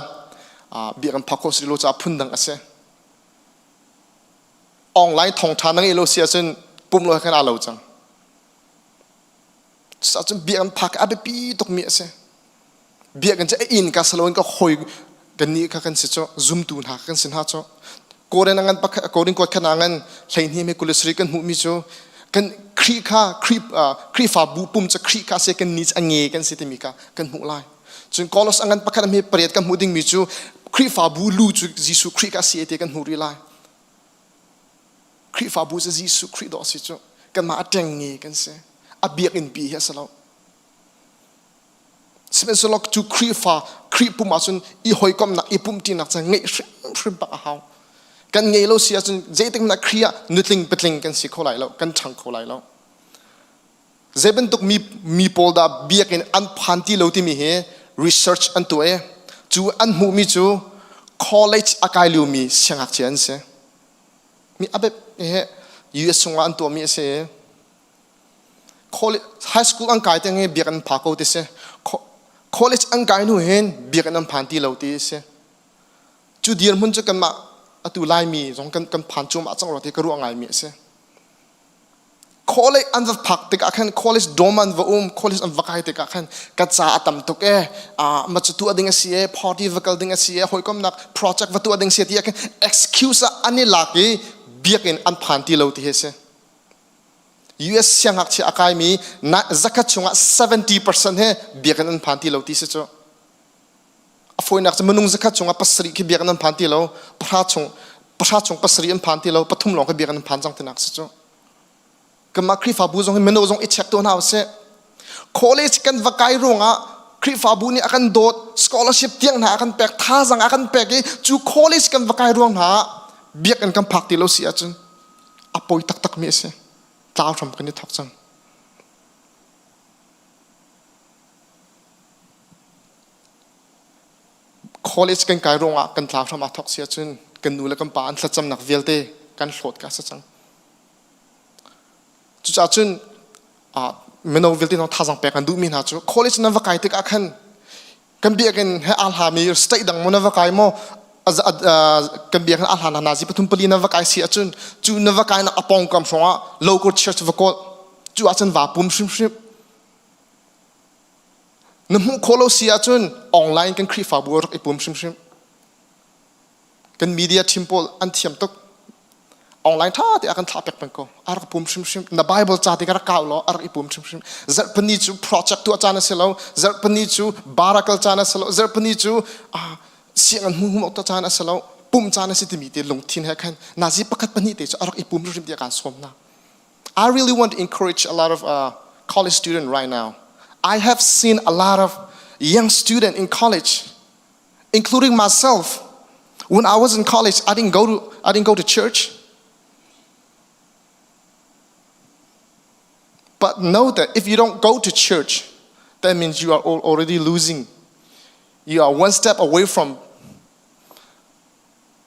Bia kan phak khawh si lo caah phundang a si. Online thawngtha na ngeih lo si ahcun pum lo he khan aa lo cang. Cucaah bia kan phak a biapi tukmi a si. Bia kan cu a inn ka saloin ka hoi kan nih kha kan si cu zumtu hna kan si hna cu Korean ngan pakhat Korean kuat khat ngan hleihnih me kulisri kan hmuhmi cu kan Khrih kha Khrih Khrihfabu pum cu Khrih kha se kan ni a nge kan si timi kha kan hmuh lai. Cun Kolos angan pakhat me pariat kan hmuh dingmi cu Khrihfabu lu cu Jesuh Khrih kha si te kan hmuh rih lai. Khrihfabu cu Jesuh Khrih dawh si cu kanmah a ṭeng nge kan si. A biakinn pi hi a si lo. Sihmanhsehlaw cu Khrihfa Khrih pum ahcun i hawikomhnak i pumhṭinak cu ngeih hrimhrim bak a hau. Kan ngei lo si ahcun zeitik hmanh ah Khrih ah nutling patling kan si kho lai lo, kan ṭhang kho lai lo. Zei bantuk mi, mi pawl dah biakinn an phan ti lo timi hi research an tuah i cu an hmuhmi cu college a kai liomi siangngakchia an si. Mi a he US chungah an tuahmi a si i high school an kai tiang hi biakinn an pha ko ti si. College an kai hnu hin biakinn an phan ti lo ti si. Cu dirhmun cu kanmah atu Laimi zong kan, kan phan cuahmah cang rua ti ka ruah ngaimi a si. College an va phak tikah khan college dorm an va um college an va kai tikah khan ka ca a tam tuk e ma cu tuah ding a si e party va kal ding a si e hawikomnak project va tuah ding si ti ah khan excuse ah an i lak i biakinn an phan ti lo ti hi si US siangngakchia a kaimi zakhat chungah 70% he biakinn an phan ti lo ti si cu a fawinak cu minung zakhat chungah pasarih khi biakinn an phan ti lo pahra chung pahra chung pasarih an phan ti lo pathum lawng khi biakinn an phan cang tinak si cu kanmah Khrihfabu zong hi mino zong i check tuah hna usih college kan va kai ruangah Khrihfabu nih a kan dawt scholarship tiang hna a kan pek thazang a kan pek i cu college kan va kai ruang hna ah biakinn kan phak ti lo si ahcun a poi taktak mi a si tlau hram kan i thawk cang College kan kai ruangah kan tlau hram aa thawk si ahcun kan nu le kan pa an thlacamnak vialte kan hlawt ka si cang. Cucaah cun mino vialte hna thazaang pek an duhmi hna cu college nan va kai tikah khan kan biakinn he aa hlami state dang maw na va kai maw kan biakinn aa hla nazi pathum pali na va kai si ahcun cu na va kai nak a pawngkam hrawngah local church va kawl cu ahcun vaa pum hrimhrim Na hmuh khawh lo si ahcun online kan Khrihfabu rak i pum hrimhrim. Kan media team pawl an thiam tuk. Online ṭha te ah kan thlah pek peng ko. A rak pum hrimhrim. Na Bible ca te ka rak kau law a rak i pum hrimhrim. Zarhpini cu project tuah caan a si lo. Zarhpini cu barakal caan a si lo. Zarhpini cu sianginn hmu hmu awk caan a si lo. Pum caan a si timi te lungthin he khan nazi pakhat pahnih te cu a rak i pum hrimhrim tiah kaan sawm hna. I really want to encourage a lot of college students right now. I have seen a lot of young students in college, including myself. When I was in college, I didn't go to, I didn't go to church. But know that if you don't go to church, that means you are already losing. You are one step away from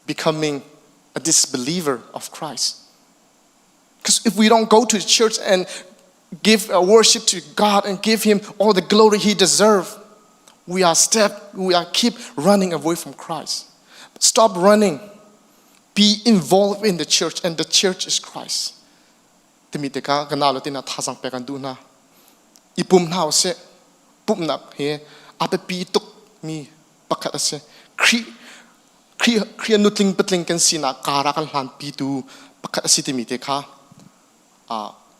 becoming a disbeliever of Christ. Because if we don't go to the church and give worship to God and give Him all the glory He deserves, we are step, we are keep running away from Christ. Stop running. Be involved in the church, and the church is Christ. Timi tikah kana lo tina thazang pek an duh hna. I pum hna usih. Pumhnak hi a biapi tuk mi pakhat a si. Khrih Khrih nutling patling kan sinak kar ah kan hlanpitu pakhat a si timi te kha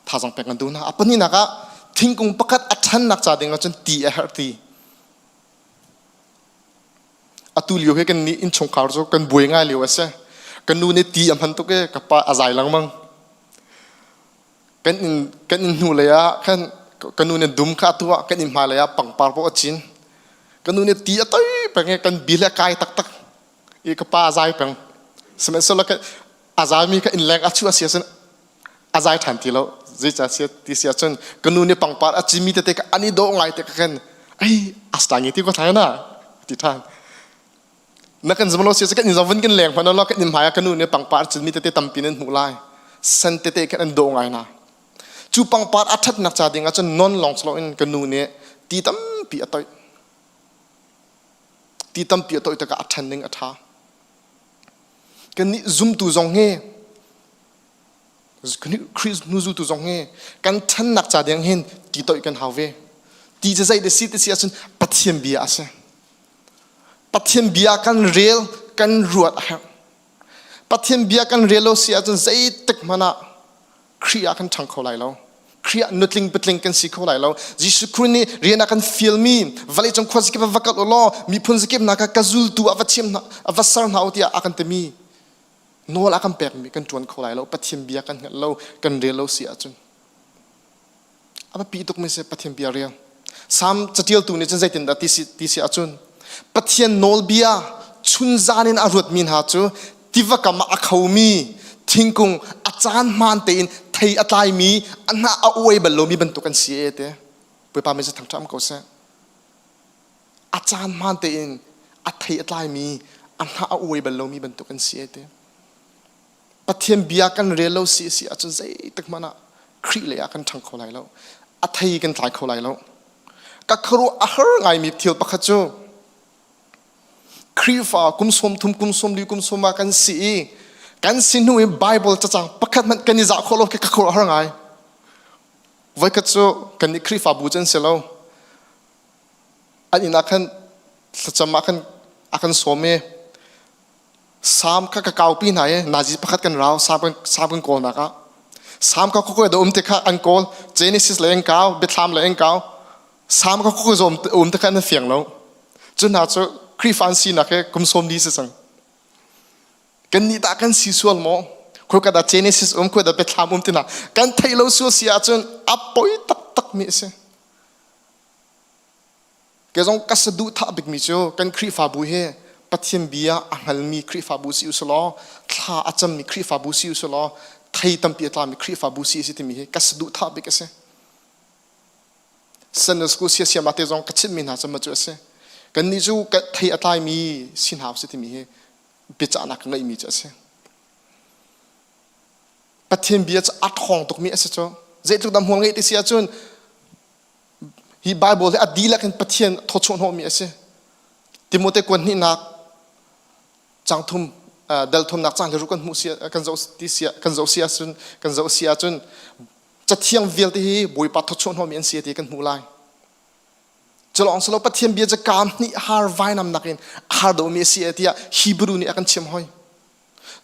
thazang pek kan duh hna. A pahnihnak ah thingkung pakhat a ṭhannak ca ding ahcun ti a herh ti. Atu lio hi kan nih innchungkhar cu kan buai ngai lio a si. Kan nu nih ti a hman tuk i ka pa a zai lengmang. Kan inn kan inn hnu lei ah khan ka nu nih dum kha a tuah kan inn hmai lei ah pangpar paoh a cin. Ka nu nih ti a toi peng i kan bil a kai taktak i ka pa a zai peng. Sihmanhsehlaw ka a zaimi kha innleng a chuah si ahcun a zai ṭhan ti lo. Zeicah ti si ahcun ka nu nih pangpar a cinmi tete kha an i dawh ngai te kha khan ei asta ngi ti ko thlai na ti ṭhan. Na kan zum lo si kan in zong kan leng hmanh lo kan in hmai ah ka nu nih pangpar cinmi tete tampi nan hmuh lai. San tete khan an dawh ngai na. Cu pangpar a ṭhatnak ca ding ah cun non lawng si loin ka nu nih ti tampi a toih. Ti tampi a toih tikah a ṭhan ning a ṭha. Kannih zumtu zong hi Khrih hnuzultu zong hi kan ṭhannak ca ding hin ti toih kan hau ve. Ti cu zei da si ti si ahcun Pathian bia a si. Pathian bia kan rel, kan ruat a herh. Pathian bia kan rel lo si ahcun zeitik hmanh ah Khrih ah kan ṭhang kho lai lo. Khrih ah nutling patling kan si kho lai lo. Jesuh Khrih nih rian a kan fialmi vawleicung khuazakip ah va kal u law miphun zakip hna kha ka zultu ah va chim hna, va ser hna u tiah a kan timi nawl a kan pekmi kan ṭuan kho lai lo. Pathian bia kan hngalh lo, kan rel lo si ahcun. A biapi tukmi si Pathian bia rel. Salm caṭialtu nih cun zeitindah ti si, ti si ahcun Pathian nawlbia chunzan in a ruatmi hna cu tiva kam ah a khomi thingkung a caan hmaan tein thei a tlaimi a hnah a uai bal lomi bantuk an si e te. Bawipa min cu thangṭhat ko seh. A caan hmaan tein a thei a tlaimi a hnah a uai bal lomi bantuk an si e te. Pathian bia kan rel lo si si ahcun zeitik hmanh ah Khrih lei ah kan ṭhang kho lai lo. A thei kan tlai kho lai lo. Ka khuaruah a har ngaimi thil pakhat cu Khrihfa kum 30, kum 40, kum 40 ah kan si i kan si hnu i Bible cacang pakhat hmanh kan i zah khawh lo khi ka khuaruah a har ngai. Voikhat cu kan nih Khrihfabu cu an si lo. An inn ah khan thlacam ah khan a kan sawm i Sam kha ka kaupi hna i nazi pakhat kan rau sam kan, sam kan kawlnak ah. Sam kha khuakoi da um te kha an kawl Genesis le an kau Biathlam le an kau Sam kha khuakoi um, um te kha an fiang lo. Cu hna cu Khrihfa an sinak he kum sawm li si cang. Kan nih tah kan si sual maw? Khoi ka dah Genesis um khoi dah Biathlam um ti hna kan theih lo sual si ahcun a poi taktak mi a si. Kei zong ka saduhthah bikmi cu kan Khrihfabu hi Pathian bia a hngalmi Khrihfabu si usih law thla a cammi Khrihfabu si usih law thei tampi a tlami Khrihfabu si a si timi hi ka saduhthah bik a si. Sunday school siasiam te zong ka chimhmi hna cu cu a si. Kannih cu thei a tlaimi si hna usih timi hi biacahnak ka ngeihmi cu a si. Pathian bia cu a ṭhawng tukmi a si cu. Zeitluk dah hmual ngeih ti si ahcun Hi Bible hi a dihlak in Pathian thawchuah hnawhmi a si. Timote kuan hnihnak cang thum dal thumnak cang le kan hmuh si kan zoh ti si kan zoh si ahcun kan zoh si ahcun cathiang vialte hi Bawipa thawchuah hnawhmi an si ti kan hmuh lai. Culawng silo Pathian bia cu kaam hnih har vainam nakin a har deuhmi a si tiah Hebrew nih a kan chim hoi.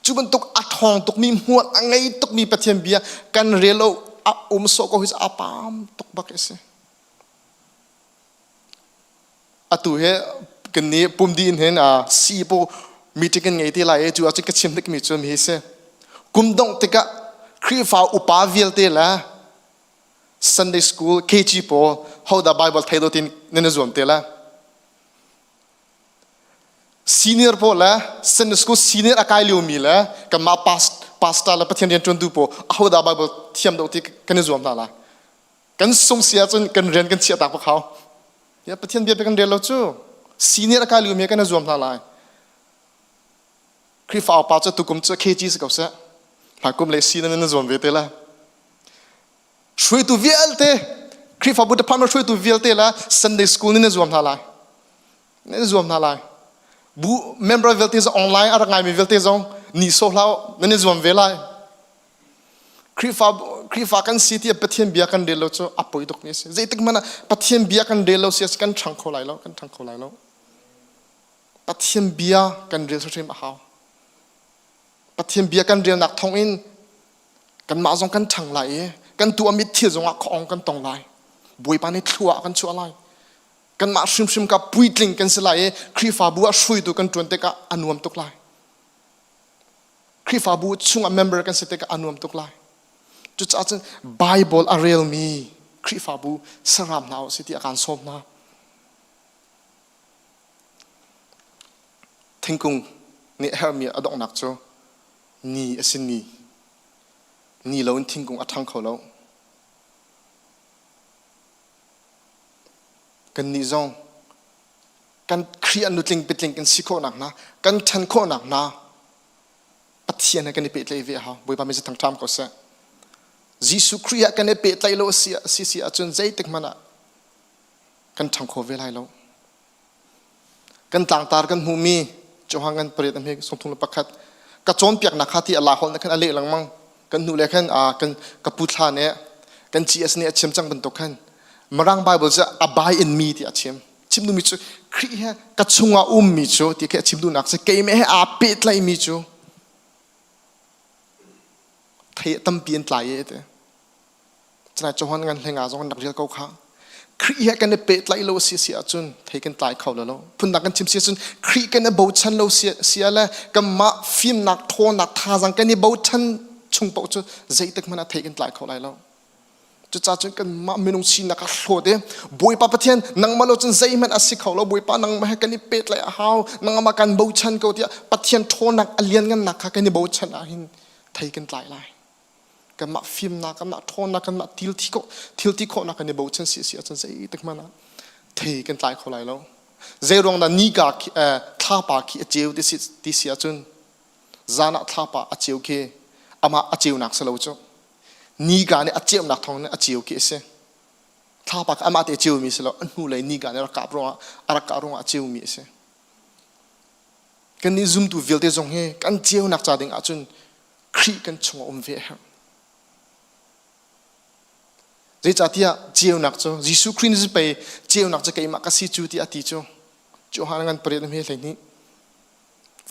Cu bantuk a ṭhawng tukmi hmual a ngei tukmi Pathian bia kan rel lo a um sawh ko hi cu a pam tuk bak a si. Atu he kan nih pumdi in hin si po meeting kan ngei te lai i cu ahcun ka chim hnikmi cu mi hi si. Kum dongh tikah Khrihfa upa vialte le Sunday school KG pawl hodah Bible thei do tin nan i zuam te la. Senior pawl le Sunday school senior a kai liomi le kanmah pastor le Pathian rianṭuantu pawl ahodah Bible thiam deuh ti kan i zuam hna lai. Kan sung si ahcun kan rian kan chiah tak bak hau. Ya Pathian bia kan rel lo cu senior a kai liomi kan i zuam hna lai. Khrihfa upa cu tukum cu KG si ko seh. Hmaikum le senior nan zuam ve te lai. Hruaitu vialte Khrihfabu department hruaitu vialte le Sunday school nih na zuam hna lai. Nan zuam hna lai. Bu member vialte zong online a rak ngaimi vialte zong ni sawh hlah nan i zuam ve lai. Khrihfa Khrihfa kan si tiah Pathian bia kan rel lo cu a poi tukmi a si. Zeitik hmanh ah Pathian bia kan rel lo si kan ṭhang kho lai lo, kan ṭhang kho lai lo. Pathian bia kan rel hrimhrim a hau. Pathian bia kan relnak thawngin kanmah zong kan ṭhang lai i kan tuahmi thil zongah khuaawng kan tong lai Bawipa nih thlua a kan chuah lai kanmah hrimhrim ka puitling kan si lai i Khrihfabu ah hruaitu kan ṭuan tikah a nuam tuk lai Khrihfabu chungah member kan si tikah a nuam tuk lai cucaah cun Bible a relmi Khrihfabu saram hna u si ti a kan sawm hna thingkung nih a herhmi a donghnak cu Ni a si ni. Ni loin thingkung a ṭhang kho lo. Kannih zong kan Khrih a nutling pitling kan si khawhnak hna, kan ṭhan khawhnak hna Pathian he kan i pehtlaih ve a hau. Bawipa min thang ṭham ko seh. Jesuh Khrih ah kan i pehtlaih lo a si si si ahcun zeitik hmanh ah kan ṭhang kho ve lai lo. Kan tlangtar kan hmuhmi Johan kan pariat a hme 31 ka cawnpiaknak kha ti a lak holh na khan a leh lengmang kan hnu le khan kan ka pu thla nih kan GS nih a chim cang bantuk khan Mirang Bible cu abide in me ti a chim chim duhmi cu Khrih he ka chungah ummi cu ti khi a chim duhnak cu keimah he aa pehtlaihmi cu thei tampi an tlai e ti Cunai Johan ngan hlenga zong an rak rial ko kha. Khrih he kan i pehtlaih lo si si ahcun thei kan tlai kho lo lo. Phundang kan chim si ahcun Khrih kan i bochan lo si si le kanmah fimnak ṭhawnnak thazaang kan i bochan chung paoh cu zeitik hmanh ah thei kan tlai kho lai lo. Cucaah cun kanmah minung sinak a hlawt i Bawipa Pathian nangmah lo cun zeihmanh a si kho lo Bawipa nangmah he kan i pehtlaih a hau nangmah kan bochan ko tiah Pathian ṭhawnnak a lianngannak kha kan i bochan ahhin thei kan tlai lai. Kanmah fimnak, kanmah ṭhawnnak, kanmah thil ti thil ti khawhnak kan i bochan si si ahcun zeitik hmanh ah thei kan tlai kho lai lo. Zei ruang dah nika khi, eh, thlapa khi a ceu ti si, ti si ahcun zan ah thlapa a ceu khi amah a ceunak si lo cu. Nika nih a ceunak thawng in a ceu khi a si. Thlapa kha amah te a ceumi si lo, a hnulei nika nih a rak kap ruangah a rak kah ruangah a ceumi a si. Kannih zumtu vialte zong hi kan ceunak ca ding ahcun Khrih kan chungah um ve a herh. Zeicahtiah ceunak cu Jesuh Khrih nih pei ceunak cu keimah ka si cu tiah a ti cu. Johan ngan pariat hme 12.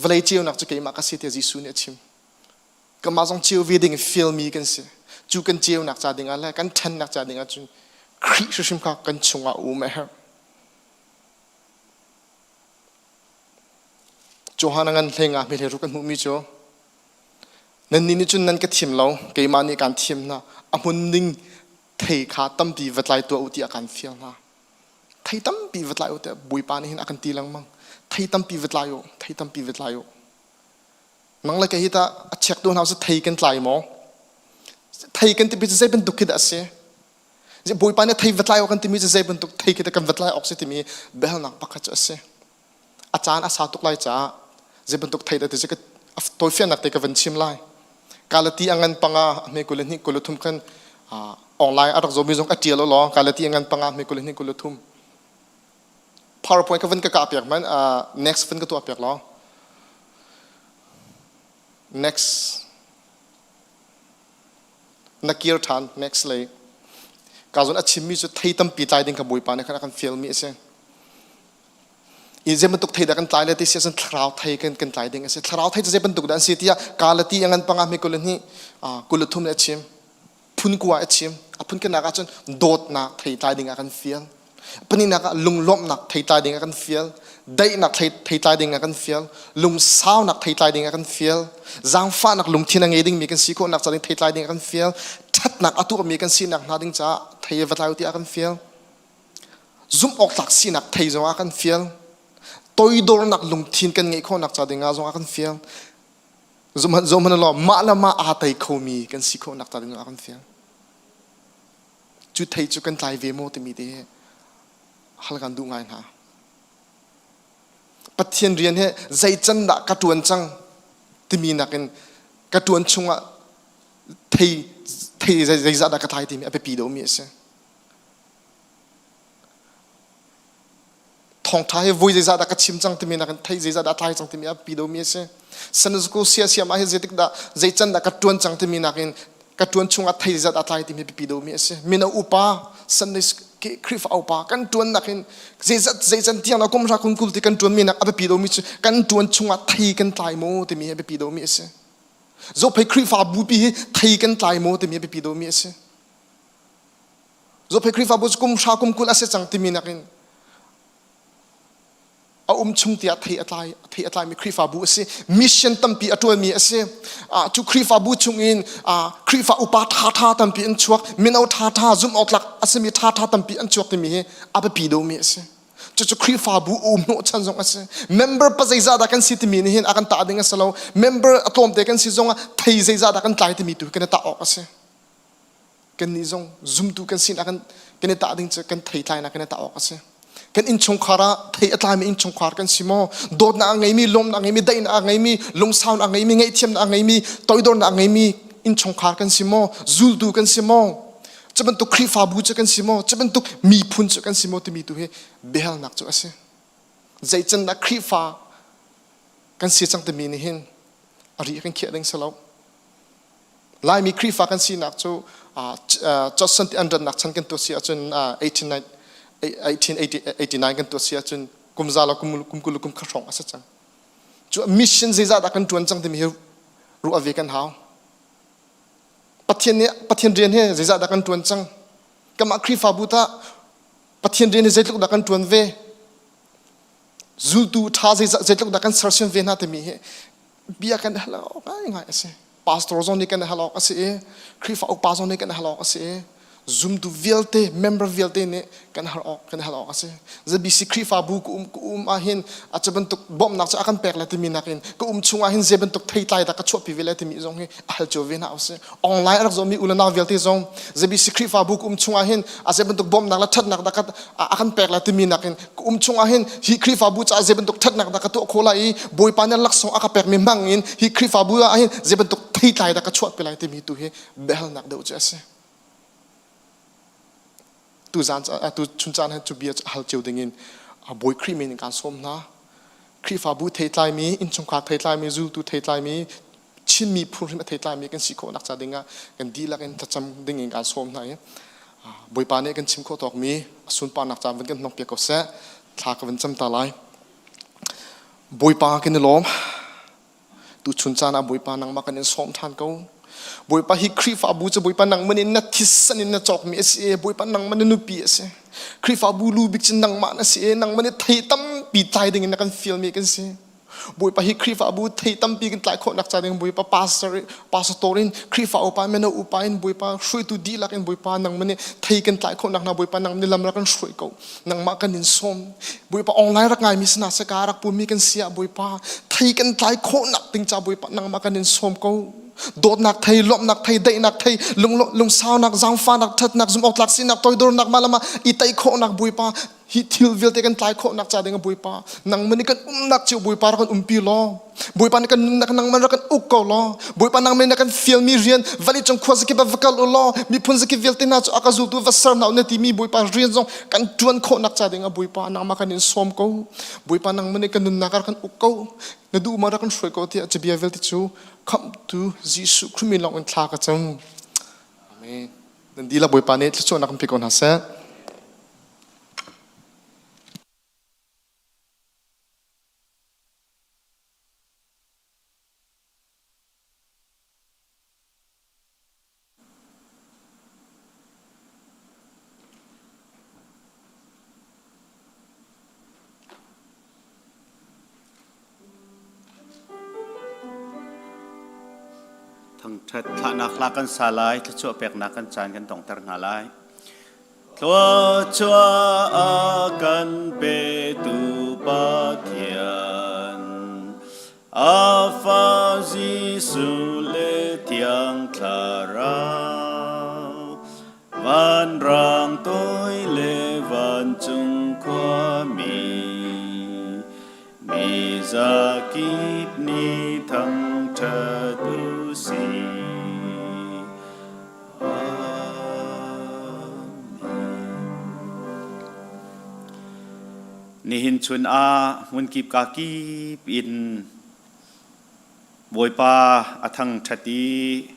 Vawlei ceunak cu keimah ka si tiah Jesuh nih a chim. Kanmah zong ceu ve ding fialmi kan si. Cu kan ceunak ca dingah le kan ṭhannak ca dingah cun Khrih hrimhrim kha kan chungah um a herh. Johan ngan hlei nga hme hlei ruk kan hmuhmi cu Nannih nih cun nan ka thim lo, keimah nih kaan thim hna. A hmun ning thei kha tampi va tlai tuah u tiah kaan fial hna. Thei tampi va tlai u tiah Bawipa nih hin a kan ti lengmang. Thei tampi va tlai u, thei tampi va tlai u. Nang le kei hi tah a chiaktu hna cu thei kan tlai maw? Thei kan timi cu zei bantuk khi dah a si? Bawipa nih thei va tlai u kan timi cu zei bantuk thei khi dah kan va tlai awk si timi biahalnak pakhat cu a si. A caan a sa tuk lai caah zei bantuk thei dah ti cu tawifiannak te ka van chim lai. Kalati a ngan panga a hme 22 23 khan online a rak zawmi zong a ṭial law kalati a ngan panga a hme 22 23 PowerPoint ka van ka kah piak man next van ka tuah piak law next na kir ṭhan next lei ka zon a chimmi cu thei tampi tlai ding kha Bawipa nih khan a kan fialmi a si. I zei bantuk thei dah kan tlai le ti si ahcun thlarau thei kan kan tlai ding a si. Thlarau thei cu zei bantuk dah an si tiah Galati a ngan panga hme 22 23 le a chim. Phun kua a chim. A phun kanak ahcun dawtnak thei tlai ding ah kan fial. Pahnihnak ah lunglawmhnak thei tlai ding ah kan fial. Daihnak thei, thei tlai ding ah kan fial. Lungsaunak thei tlai ding ah kan fial. Zaangfahnak lungthin a ngei dingmi kan si khawhnak ca ding thei tlai ding ah kan fial. Ṭhatnak a tuahmi kan sinak hna ding caah thei va tlai u tiah kan fial. Zumh awktlak sinak thei zong ah kan fial. Toidornak lungthin kan ngeih khawhnak ca ding ah zong ah kan fial. Zohhmanh law mah le mah aa tei khomi kan si khawhnak ca ding ah kan fial. Cu thei cu kan tlai ve maw timi te hal kan duh ngai hna. Pathian rian he zei can dah ka ṭuan cang timi nakin ka ṭuan chungah thei thei zeizah dah ka tlai timi a biapi deuhmi a si. Thawngṭha hi voi zeizah dah ka chim cang timi nakin thei zeizah dah a tlai cang timi a biapi deuhmi a si. Sunday school siasiam ah hin zeitik dah zei can dah ka ṭuan cang timi nakin ka ṭuan chungah thei zeizah dah a tlai timi biapi deuhmi a si. Mino upa Sunday Khrihfa upa kan ṭuan nakin zeizat zei can tiang dah kum hra kum 20 ti kan ṭuanmi nak a biapi deuhmi cu kan ṭuan chungah thei kan tlai maw timi hi a biapi deuhmi a si. Zophei Khrihfa bupi hi thei kan tlai maw timi a biapi deuhmi a si. Zophei Khrihfabu cu kum hra kum 20 a si cang timi nakin a um chung tiah thei a tlai thei a tlaimi Khrihfabu a si. Mission tampi a ṭuanmi a si. Cu Khrihfabu chungin Khrihfa upa ṭhaṭha tampi an chuak, mino ṭhaṭha zumh awk tlak a simi ṭhaṭha tampi an chuak timi hi a biapi deuhmi a si. Cucu Khrihfabu um hnawhchan zong a si. Member pa zeizah dah kan si timi nih hin a kan tah ding a si lo. Member a tlawmte kan si zongah thei zeizah dah kan tlai timi tu hi kan i tah awk a si. Kannih zong zumtu kan sinak kan kan i tah ding cu kan theitlainak kan i tah awk a si. Kan innchungkhar ah thei a tlaimi innchungkhar kan si maw? Dawtnak a ngeimi, lawmnak a ngeimi, daihnak a ngeimi, lungsaunak a ngeimi, ngaihthiamnak a ngeimi, toidornak a ngeimi innchungkhar kan si maw? Zultu kan si maw? Cu bantuk Khrihfabu cu kan si maw? Cu bantuk miphun cu kan si maw timi tu hi biahalnak cu a si. Zeican dah Khrihfa kan si cang timi nih hin a ri kan khiah ding si lo. Laimi Khrihfa kan sinak cu Johnson ti an rannak chan kan tuah si ahcun 1889 kan tuah si ahcun kum za lo kum 20 kum kha hrawng a si cang. Cu mission zeizah dah kan ṭuan cang timi hi ruah ve kan hau. Pathian nih Pathian rian hi zeizah dah kan ṭuan cang? Kanmah Khrihfabu tah Pathian rian hi zeitluk dah kan ṭuan ve? Zultu ṭha zeitluk dah kan sersiam ve hna timi hi bia kan hal awk ngaingai a si. Pastor zong nih kan hal awk a si i Khrihfa upa zong nih kan hal awk a si i zumtu vialte member vialte nih kan hal awk kan hal awk a si. ZBC Khrihfabu ka um ka um ahhin a cu bantuk bawmhnak cu a kan pek le timi nakin ka um chung ahhin zei bantuk theitlai dah ka chuahpi ve le timi zong hi a hal cio ve hna usih. Online a rak zawmi u le nau vialte zong ZBC Khrihfabu ka um chung ahhin a zei bantuk bawmhnak le ṭhatnak dah a kan pek le timi nakin ka um chung ahhin hi Khrihfabu caah zei bantuk ṭhatnak dah ka tuah khawh lai i Bawipa nih laksawng a ka pekmi hmang in hi Khrihfabu ah hin zei bantuk theitlai dah ka chuahpi lai timi tu hi biahalnak deuh cu a si. Tu zan tu chun caan hin cu bia hal cio dingin Bawi Khrih min in kaan sawm hna. Khrihfabu theitlaimi, innchungkhar theitlaimi, zultu theitlaimi, Chinmi phun hrim a theitlaimi kan si khawhnak ca dingah kan dihlak in thlacam dingin kaan sawm hna i Bawipa nih kan chim khawh tawkmi a sunparnak ca van kan hmang piak ko seh. Thla ka van cam ta lai. Bawipa kan i lawm. Tuchun caan ah Bawipa nangmah kan in sawm ṭhan ko. Bawipa hi Khrihfabu cu Bawipa nangmah nih na thisen in na cawkmi a si i Bawipa nangmah na nupi a si. Khrihfabu lu bik cu nangmah na si i nangmah nih thei tampi tlai ding in na kan fialmi kan si. Bawipa hi Khrihfabu thei tampi kan tlai khawhnak ca ding Bawipa pastor pastor in Khrihfa upa mino upa in Bawipa hruaitu dihlak in Bawipa nangmah nih thei kan tlai khawhnak hna Bawipa nangmah nih lam rak kan hruai ko. Nangmah kan in sawm. Bawipa online rak ngaimi sana se ka rak pumi kan si ah Bawipa thei kan tlai khawhnak ding ca Bawipa nangmah kan in sawm ko. Dawtnak thei, lawmhnak thei, daihnak thei, lungsaunak, zaangfahnak, ṭhatnak, zumhawktlak sinak, toidornak, mah le mah i tei khawhnak Bawipa hi thil vialte kan tlai khawhnak ca ding ah Bawipa nangmah nih kan umnak cio Bawipa rak kan umpi law Bawipa nih kan nunnak nangmah rak kan uk ko law Bawipa nangmah nih na kan fialmi rian vawlei cung khua zakip ah va kal u law miphun zakip vialte hna cu a ka zultu va ser hna u na timi Bawipa rian zong kan ṭuan khawhnak ca ding ah Bawipa nangmah kan in sawm ko Bawipa nangmah nih kan nunnak rak kan uk ko na duh ma rak kan hruai ko tiah cabia vialte cu khamhtu Jesuh Khrih min lawng in thla ka cam Amen nan dihlak Bawipa nih thluachuahnak kan pe ko hna seh. Thangṭhat thlahnak hla kan sa lai, thluachuah peknak kan caan kan donghter hna lai. Thluachuah a kan petu Pathian, a Fa Jesuh le Thiang Thlarau, vanrang toi le vancung khuami, mi zakip nih thangṭhat u sih. Nihin chun ah hmunkip ka kip in Bawipa a thangṭhat i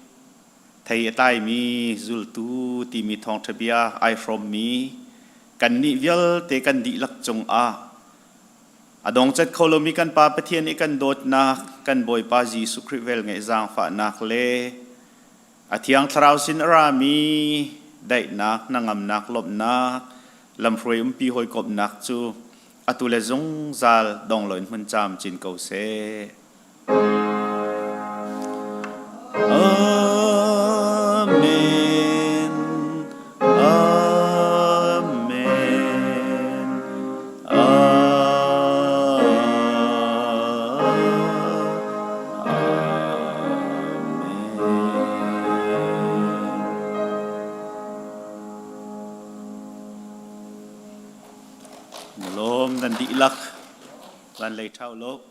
thei a tlaimi zultu timi thawngṭha bia ai hrawmmi kannih vialte kan dihlak cungah a dongcat kho lomi kan Pa Pathian i kan dawtnak, kan Bawipa Jesuh Khrih velngeih zaangfahnak le A Thiang Thlarau sin a rami daihnak, hnangamnak, lawmhnak, lamhruai umpi hawikomhnak cu atu le zungzal dong loin hmun camcin ko seh. Amen. Amen. Na lawm nan dihlak. Van lei ṭhau lo.